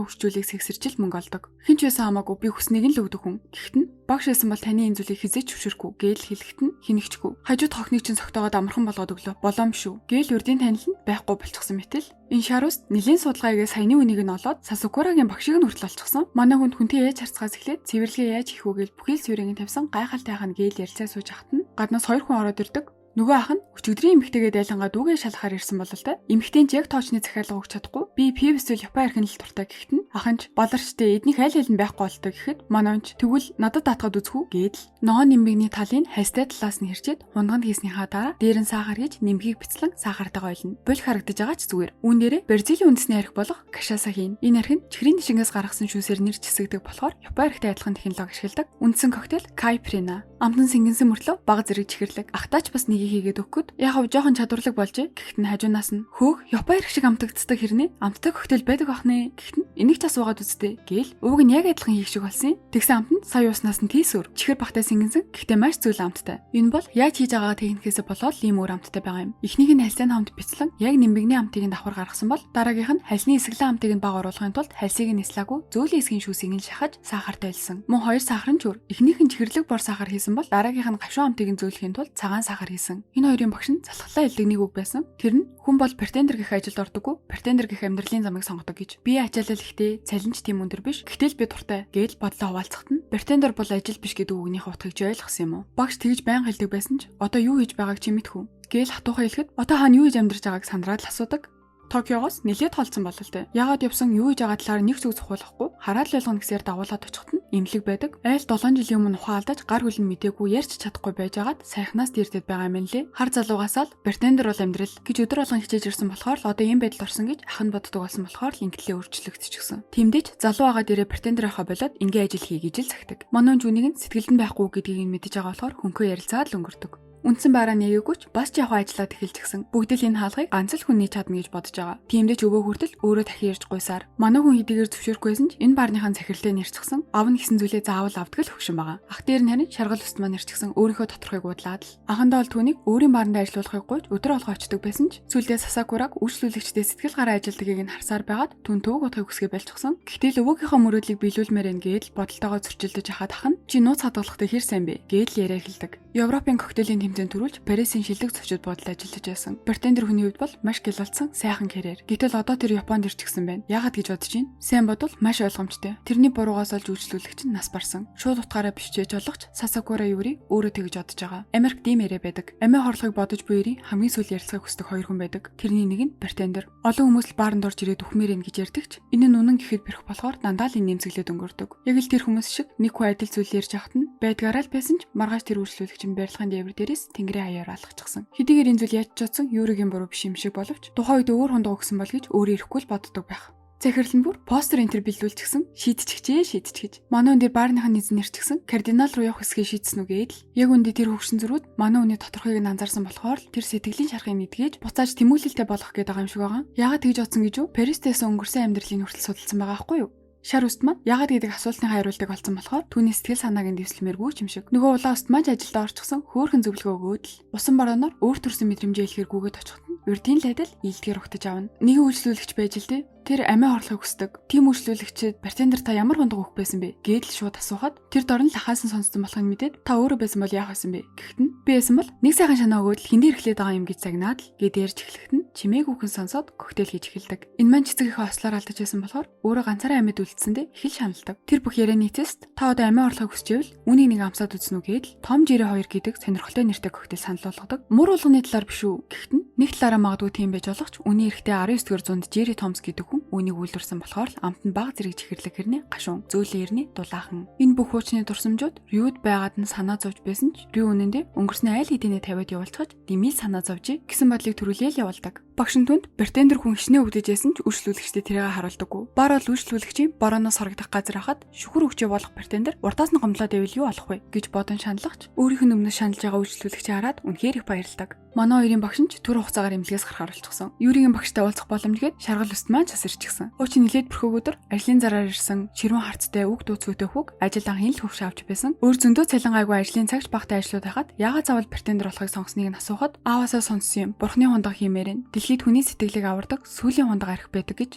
A: хөвчүүлийг сэгсэрчил мөнгө олдог. Хэн ч байсан хамаагүй би хүснийг нь л өгдөг хүн. Гэхдээ нь багш байсан бол таны энэ зүйлийг хэзээ ч зөвшөөрөхгүй гээл хэлэхэд нь хинэгчгүй. Хажууд хохныг чинь согтоогоод амархан болгоод өглөө. Болоом шүү. Гээл урдын танил нь байхгүй болчихсон мэтэл. Энэ шаруст нэлийн судалгаа хийгээ саяны үнийг нь олоод Сасукурагийн багшийг нь хүртэл олчихсон. Манай хүнд хүнтэй яаж харьцахаас эхлээд цэвэрлэгээ яаж хийх үү гээл бүхий л суурийг нь тавьсан гайхалтай хань гээл ярилцаа сууж хахад нь гаднаас хоёр хүн ороод ирдэг. Нөгөө ах нь өчигдрийн эмэгтэйгээ дайлангаа дүүгээ шалгахаар ирсэн бололтой. Эмэгтэй нь ч яг тоочны захиалга өгч чадахгүй. Би пив эсвэл Япон архин л дуртай гэхэд нь ах нь ч баларчтэй эднийх аль аль нь байхгүй болтой гэхэд манай хүн ч тэгвэл надад даатгаад үзэх үү гээд л ногоон нэмбэгний талыг хайстай талаас нь хэрчээд хундганд хийснийхаа дараа дээр нь сахар хийж нэмгийг бяцлан сахартайгаа ойлно. Буль харагдаж байгаа ч зүгээр. Үүн дээрээ Бразилийн үндэсний арх болох кашаса хийн. Энэ арх нь чихрийн нишингээс гаргасан шүүсээр нэр чисэгдэг болохоор Япон архитай адилхан технологи ашигладаг. Үндсэн коктейл кайприна. Амтан сэнгэнсэн мөртлөө баг зэрэг чихэрлэг. Ахтаач бас нэгийг хийгээд өгөхөд яг хав жоохон чадварлаг болжээ. Гэхдээ нь хажуунаас нь хөөх Япон арх шиг амтагддаг хэрнээ амттай коктейл байдаг ах нэ. Гэхдээ нь энийг ч асуугаад үзтээ. Гээл ууг нь яг адилхан хийх шиг болсон юм. Тэгсэн амт нь сая уснаас нь тийсүр. Чихэр бахтай сэнгэнсэн. Гэхдээ маш зүйл амттай. Энэ бол яаж хийж байгаа техникээсээ болоод ийм өөр амттай байгаа юм. Эхнийх нь хальсны хамт бяцлан яг нэмбэгний амтыг нь давхар гаргасан бол дараагийнх нь хальсны эсгэлэн амтыг нь бага оруулахын тулд хальсыг нь ислаагүй зөөлөн эсгийн шүүсийг нь шахаж сахартай илсэн. Мөн хоёр сахар нь ч өөр. Эхнийх нь чихэрлэг бор сахар хийсэн бол дараагийнх нь гашуун амтыг нь зөөлөхийн тулд цагаан сахар хийсэн. Энэ хоёрын багш нь залхлаа хэлдэг нэг үг байсан. Тэр нь хүн бол bartender гэх ажилд ордоггүй, bartender гэх амьдралын замыг сонгодог гэж. Би ачаалал ихтэй, цалин ч тийм өндөр биш. Гэтэл би дуртай гээл бодлоо хуваалцахад нь bartender бол ажил биш гэдэг үгнийхээ утгыг ч ойлгосон юм уу? Багш тэгж байнга хэлдэг байсан ч одоо юу хийж байгааг чи мэдхүү. Гээл хатуухан хэлэхэд одоо хаана юу хийж амьдарч байгааг сандраад л асуудаг. Токиогоос нэлээд холдсон бололтой. Яагаад явсан, юу хийж байгаа талаар нэг зүг цухуулахгүй хараад л ойлгоно гэсээр дагуулад очиход нь имлэг байдаг. Айл 7 жилийн өмнө ухаан алдаж гар хөл нь мдээгүй ярьч чадахгүй байжгаад сайхнаас дэрдэд байгаа юм лээ. Хар залуугасаа л bartender бол амьдрал гэж өдөр болгон хичээж ирсэн болохоор л одоо ийм байдалд орсон гэж ах нь боддог болсон болохоор л ингэлээ өөрчлөгдчихсөн. Тэмдэж залуу байгаа дээрээ bartender байхаа болоод ингийн ажил хий гэж л захидаг. Манай хүн үүнийг нь сэтгэлд нь байхгүй гэдгийг нь мэдэж байгаа болохоор хөнхөө ярилцаад л өнгөрдөг. Үндсэн бараа нэгээгүй ч бас ч явах ажиллаад эхэлчихсэн. Бүгд л энэ хаалгыг ганц л хүн нээж чадна гэж бодож байгаа. Тиймдээ ч өвөө хүртэл өөрөө дахин ирж гуйсаар. Манай хүн хэдийгээр зөвшөөрөхгүйсэн ч энэ барныхаа захирлаа нэрчсэн. Авна гэсэн зүйлээ заавал авдаг л хөгшин байгаа. Ах дээр нь харин шаргал өст маань нэрчсэн өөрийнхөө доторхыг удлаад л. Анхандаа бол түүнийг өөрийн баранд ажиллуулахыг гуйж өдөр болгоо очдог байсан ч сүлдээ Сасакураг үйлчлүүлэгчдээ сэтгэл гараа ажилдгийг нь харсаар байгаад түн төвөг утгыг хүсгээ болчихсон. Гэхдээ л өвөөгийнхөө мөрөөдлийг биелүүлмээр энэ гээд л бодолтойгоо зөрчилдөж хахад ах нь чи нууц хадгалахдаа хэр сайн бэ гээл яриа эхэлдэг. Европын коктейлийн тэмцээн төрүүлж Парисын шилдэг зочид буудалд ажиллаж байсан. Бартендер хүний хувьд бол маш гялалцсан сайхан карьер. Гэтэл одоо тэр Японд ирчихсэн байна. Яагаад гэж бодож байна? Сайн бодвол маш ойлгомжтой. Тэрний буруугаас олж үйлчлүүлэгч нь нас барсан. Шууд утгаараа бичээж болгоч Сасакура Юри өөрөө тэгж бодож байгаа. Америкт ийм яриа байдаг. Амиа хорлохыг бодож буй хамгийн сүүл ярилцахыг хүсдэг хоёр хүн байдаг. Тэрний нэг нь бартендер. Олон хүмүүс л бааранд орж ирээд үхмээр ин гэж ярьдаг ч энэ нь үнэн гэхэд бэрх болохоор дандаа л энэ нэмзэглээд өнгөрдөг. Яг л тэр хүмүүс шиг нэг хүн адил зүйл ярьж хахад нь байдгаараа л байсан ч маргааш тэр үйлчлүүлэгч нь барилгын дээвэр дээрээс тэнгэрийн хаяар алхачихсан. Хэдийгээр энэ зүйл яаж ч бодсон Юригийн буруу биш юм шиг боловч тухайн үед өөр хүнд өгсөн бол гэж өөрөө ирэхгүй л боддог байх. Захирал нь бүр постэр энтер бэлдүүлчихсэн, шийдчихжээ шийдчихэж. Манай хүн дээр баарныхаа эзэн нэрчгсэн кардинал руу явах хэсгийг шийдсэн үг ээдл. Яг үндэ тэр хөгшин зөрүүд манай хүний тодорхойг нь анзаарсан болохоор л тэр сэтгэлийн шархыг нэгдгээж буцааж тэмүүлэлтэй болгох гээд байгаа юм шиг байгаа. Яагаад тэгж бодсон гэж юу? Паристээс өнгөрсөн амьдралын хүртэл судалсан байгаа байхгүй юу? Шар үст маань яагаад гэдэг асуултын хариултыг олцсон болохоор түүний сэтгэл санааг нь дэвслэмээргүй ч юм шиг. Нөгөө улаан үст маань ч ажилдаа орчихсон хөөхөн зөвлөгөө өгөөд л усан бараанаар өөр төрсэн мэдрэмжээ хэлэхээр гүгээд очиход нь урдын лайдал ийдгээр угтаж авна. Нэгэн үйлчлүүлэгч байж л дээ. Тэр амиа хорлохыг хүсдэг. Тийм үйлчлүүлэгчид бартендер та ямар хундаг өгөх байсан бэ? Гээд л шууд асуухад тэр дор нь лахаасан сонсдон болохыг мэдээд та өөрөө байсан бол яах байсан бэ? Гэхэд нь би байсан бол нэг сайхан шанаа өгөөд л хиндэ эрхлээд байгаа юм гэж загнаад л гээд ярьж эхлэхэд нь чимээгүйхэн сонсоод коктейл хийж эхэлдэг. Энэ маань цэцэг ихээ ослоор алдаж байсан болохоор өөрөө ганцаараа амьд үлдсэндээ их л шаналдаг. Тэр бүх ярианы эцэст та одоо амиа хорлохыг хүсчээвэл үүнийг нэг амсаад үзнэ үү гээд л Том Жирэ 2 гэдэг сонирхолтой нэртэй коктейл санал болгодог. Мөр болгоны талаар биш үү? Гэхэд нь нэг талаараа магадгүй тийм байж болох ч үүний эрэхтэй 19-р зуунд Jerry Toms гэдэг хүн үүнийг үйлдвэрлэсэн болохоор л амт нь бага зэрэг чихэрлэг хэрнээ гашуун зөөлөн эрний дулаахан. Энэ бүх хуучны дурсамжууд Рюд байгаад нь санаа зовж байсан ч Рю үнэндээ өнгөрсний айл хэдийнэ тавиад явуулчихаж димил санаа зовжээ гэсэн бодлыг төрүүлээл явуулдаг. Багш нь түнд бартендер хүн хичнээн өвдөж байсан ч үйлчлүүлэгчдээ тэрийг харуулдаггүй. Бар бол үйлчлүүлэгчийн борооноос хорогдох газар хахад шүхэр өгчөө болох бартендер урдаас нь гомдлоод байвал юу болох вэ гэж бодон шаналгач өөрийнх нь өмнөөс шаналж байгаа үйлчлүүлэгчийг хараад үнэхээр их баярладаг. Манай хоёрын багш нь ч түр хугацаагаар эмнэлгээс гарахаар болчихсон. Юригийн багштай уулзах боломжгээд шаргал өст маань ч бас ирчихсэн. Уучин нилээд бүрхэг өдөр ажлын зараар ирсэн ширүүн харцтай үг дууцгүйтэй хүүг ажил анхын л хөвш авч байсан. Өөр зөндөө цалин гайгүй ажлын цагч багтай ажлууд байхад яагаад заавал бартендер болохыг сонгосныг нь асуухад ааваасаа сонссон юм. Бурхны хундаг хиймээр нь. Дэлхийд хүний сэтгэлийг авардаг сүүлийн хундаг арх байдаг гэж.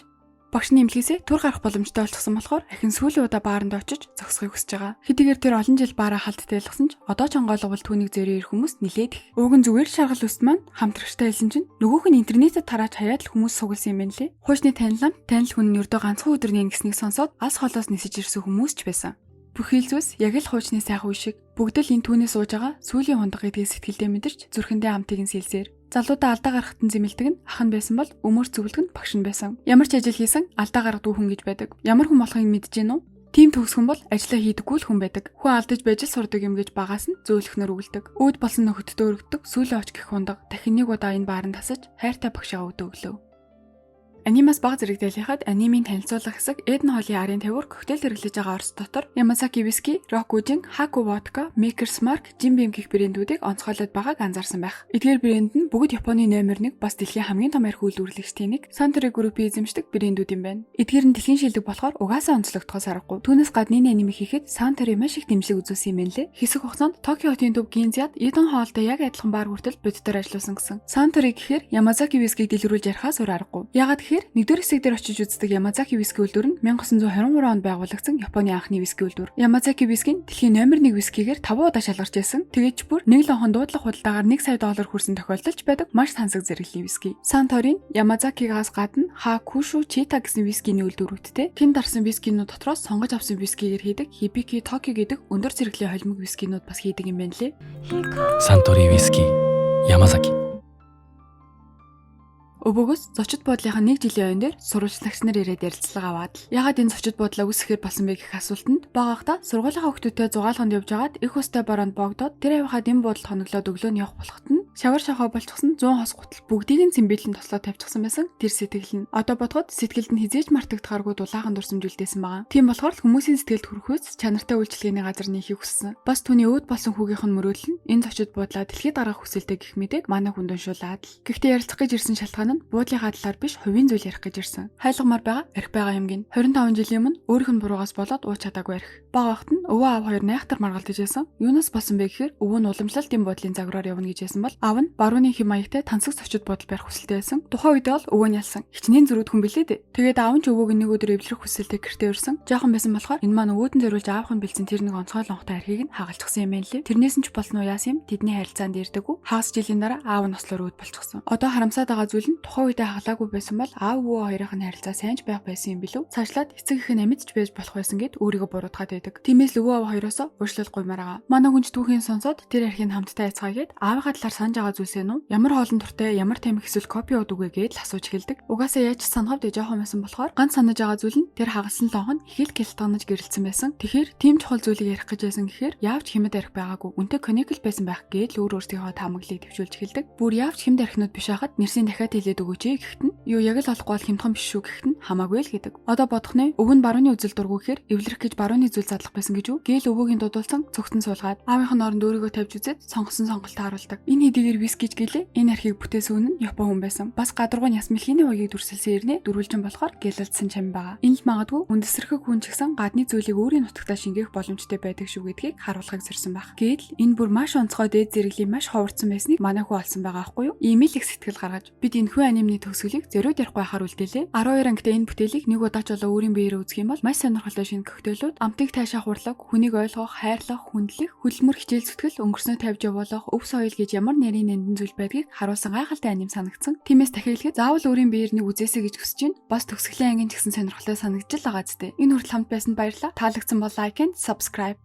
A: Багш нь эмнэлгээсээ түр гарах боломжтой болчихсон болохоор ахин сүүлийн удаа бааранд очиж зогсохыг хүсэж байгаа. Хэдийгээр тэр олон жил баараа халттай ялгсан ч одоо ч онгойлговол түүнийг зөрөө ирэх хүмүүс нилээд их. Ууг нь зүгээр шаргал үст маань хамтрагчтай хэлсэн чинь нөгөөх нь интернетэд тарааж хаяад л хүмүүс сугалсан юм байна лээ. Хуучны танилам танил хүн нь ердөө ганцхан өдөр нэн гэснийг сонсоод алс холоос нисэж ирсэн хүмүүс ч байсан. Бүх хил зүйлс яг л хуучны сайхан үе шиг бүгд л энэ түүнээс сууж байгаа сүүлийн хундаг гэдгийг сэтгэлдээ мэдэрч зүрхэндээ амтыг нь сэлсээр. Залуудаа алдаа гаргахад нь зэмлэдэг нь ах нь байсан бол өмөр зөвлөдөг нь багш нь байсан. Ямар ч ажил хийсэн алдаа гаргадаг хүн гэж байдаг. Ямар хүн болохыг мэдэж гин үү? Тийм төгсгөн бол ажлаа хийдэггүй л хүн байдаг. Хүн алдаж байж л сурдаг юм гэж багаас нь зөөлөхнөр үгэлдэг. Үүд болсон нөхөддөө өргөдөг сүүлийн оч гэх хундаг дахин нэг удаа энэ бааранд тасаж хайртай багшаа өдөө өглөө. Анимаас баг зэрэг дэлхийхэд анимын танилцуулга хэсэг Эден холын арын тавиур коктейл хэрэглэж байгаа Орос дотор Yamazaki Whisky, Rokujin, Haku Vodka, Maker's Mark, Jim Beam гэх брэндүүдийг онцгойлоод байгааг анзаарсан байх. Эдгээр брэнд нь бүгд Японы номер 1 бас дэлхийн хамгийн том архи үйлдвэрлэгчдийн нэг Suntory Group-ийн эзэмшдэг брэндүүд юм байна. Эдгээр нь дэлхийн шилдэг болохоор угаасаа онцлогдохоос аргагүй. Түүнээс гадна энэ аниме хийхэд Suntory маш их дэмжлэг үзүүлсэн юм байна лээ. Хэсэг хугацаанд Токио хотын төв Гинзяд Эден хоолтой яг адилхан бар хүртэл боддоор ажиллуулсан гэсэн. Suntory гэхээр Yamazaki Whisky-г дэлгэрүүлж ярихаас өөр аргагүй. Яагаад гэхээр нэгдүгээр хэсэг дээр очиж үздэг Yamazaki Whisky үйлдвэр нь 1923 онд байгуулагдсан Японы анхны виски үйлдвэр. Yamazaki Whisky нь дэлхийн номер 1 вискигээр 5 удаа шалгарч байсан. Тэгээд ч бүр нэг лонхон дуудлага худалдаагаар 1 сая доллар хүрсэн тохиолдол ч байдаг маш тансаг зэрэглэлийн виски. Suntory нь Yamazaki-гаас гадна Hakushu Chita гэсэн вискиний үйлдвэрүүдтэй тэн дарсан вискинууд дотроос сонгож авсан вискигээр хийдэг Hibiki Tokyo гэдэг өндөр зэрэглэлийн холимог вискинууд бас хийдэг юм байна лээ.
B: Suntory Whisky Yamazaki.
A: Өвөөгөөс зочид буудлынхаа нэг жилийн оюун дээр сурвалжлагч нар ирээд ярилцлага аваад л ягаад энэ зочид буудлаа үүсгэхээр болсон бэ гэх асуултанд багахдаа сургуулийнхаа хүүхдүүдтэй зугаалганд явж байгаад их устай бороонд богдоод тэр явахад энэ буудалд хоноглоод өглөө нь явах болоход нь шавар шахаа болчихсон 100 хос гутал бүгдийг нь цэмбийлэн тослоо тавьчихсан байсан тэр сэтгэл нь одоо бодоход сэтгэлд нь хизээж мартагдахааргүй дулаахан дурсамж үлдээсэн байгаа. Тийм болохоор л хүмүүсийн сэтгэлд хүрэхүйц чанартай үйлчилгээний газар нээхийг хүссэн. Бас түүний өөд болсон хүүгийнх нь мөрөөдөл нь энэ зочид буудлаа дэлхийд гаргах хүсэлтэй гэх мэтээг манай хүнд уншуулад л. Гэхдээ ярилцах гэж ирсэн шалтгаан нь буудлынхаа талаар биш хувийн зүйл ярих гэж ирсэн. Хайлгамаар байгаа арх байгаа юм гин. 25 жилийн өмнө өөрийнх нь буруугаас болоод ууж чадаагүй арх. Бага багт нь өвөө аав хоёр найхтар маргалдаж байсан. Юунаас болсон бэ гэхээр өвөө нь уламжлалт юм буудлын загвараар явна гэж байсан бол Аав нь барууны хэм маягтай тансаг зочид буудал барих хүсэлтэй байсан. Тухайн үед бол өвөө нь ялсан. Хичнээн зөрүүд хүн билээ дээ. Тэгээд аав нь ч өвөөг нэг өдөр эвлэрэх хүсэлтэй гэртээ ирсэн. Жаахан байсан болохоор энэ маань өвөөд нь зориулж аавх нь бэлдсэн тэр нэг онцгой лонхтой архийг нь хагалчихсан юм байна лээ. Тэрнээс нь ч болсон уу яасан юм, тэдний харилцаанд ирдэггүй. Хагас жилийн дараа аав нь ослоор үүд болчихсон. Одоо харамсаад байгаа зүйл нь тухайн үедээ хагалаагүй байсан бол аав өвөө хоёрын нь харилцаа сайн ч байх байсан юм билүү? Цаашлаад эцэг эх нь амьд ч байж болох байсан гээд өөрийгөө буруутгаад байдаг. Тиймээс л өвөө аав хоёроосоо уучлал гуймаар байгаа. Манай хүн ч түүхийн сонсоод тэр архийг хамтдаа яцгаая гээд аавынхаа талаар санаж байгаа зүйлсээ нү ямар хоолн дуртай, ямар тамхи эсвэл кофе уудаг вэ гээд л асууж эхэлдэг. Угаасаа яаж ч санахав жоохон байсан болохоор ганц санаж байгаа зүйл нь тэр хагалсан лонх нь их л гялтганаж гэрэлтсэн байсан. Тэгэхээр тийм чухал зүйлийг ярих гэж байсан гэхээр яавч хямд арх байгаагүй. Үнтэй коньяк л байсан байх гээд л өөр өөрсдийнхөө таамаглалыг төвшүүлж эхэлдэг. Бүр яавч хямд архинууд биш хахад нэрсийн дахиад хэлээд өгөөч гэхэд нь юу яг л олохгүй бол хямдхан биш шүү гэхэд нь хамаагүй л гэдэг. Одоо бодох нэ, өвөө нь барууны үзэл дургүй гэхээр эвлэрэх гэж барууны зүйл задлах байсан гэж үү? Гээл өвөөгийн дуудулсан цогтон суулгаад аавынх нь оронд өөрийгөө тавьж үзээд сонгосон сонголтоо харуулдаг. Энэ хэдийгээр вискич гэлээ энэ архийг бүтээсэн хүн нь Япон хүн байсан. Бас гадаргуу ясмэлхийн вогийг дүрсэлсэн ирнэ дөрвөлжин болохоор гэлэлдсэн чам байгаа. Энэ л магадгүй үндэсрэхэг хүн ч гэсэн гадны зүйлийг өөрийн нутагтаа шингээх боломжтой байдаг шүү гэдгийг харуулахыг зорьсон байх. Гэтэл энэ бүр маш онцгой дээд зэрэглэлийн маш ховорцсон байсныг манай хүү олсон байгаа аахгүй юу? Ийм л их сэтгэл гаргаж бид энэхүү анимны төгсгөлийг зориуд ярихгүй байхаар үлдээлээ. 12 ангитай энэ бүтээлийг нэг удаач болоо өөрийн биеэр үзэх юм бол маш сонирхолтой шинэ коктейлүүд, амтыг таашаах урлаг, хүнийг ойлгох, хайрлах, хүндлэх, хөдөлмөр, хичээл зүтгэл, өнгөрснөө тавьж явуулах, өв соёл гэж ямар нарийн нандин зүйл байдгийг харуулсан гайхалтай аним санагдсан. Тиймээс дахин хэлэхэд заавал өөрийн биеэр нэг үзээсэй гэж хүсэж байна. Бас төгсгөлийн анги ч гэсэн сонирхолтой санагдаж л байгаа зү. Энэ хүртэл хамт байсанд баярлалаа. Таалагдсан бол like and subscribe.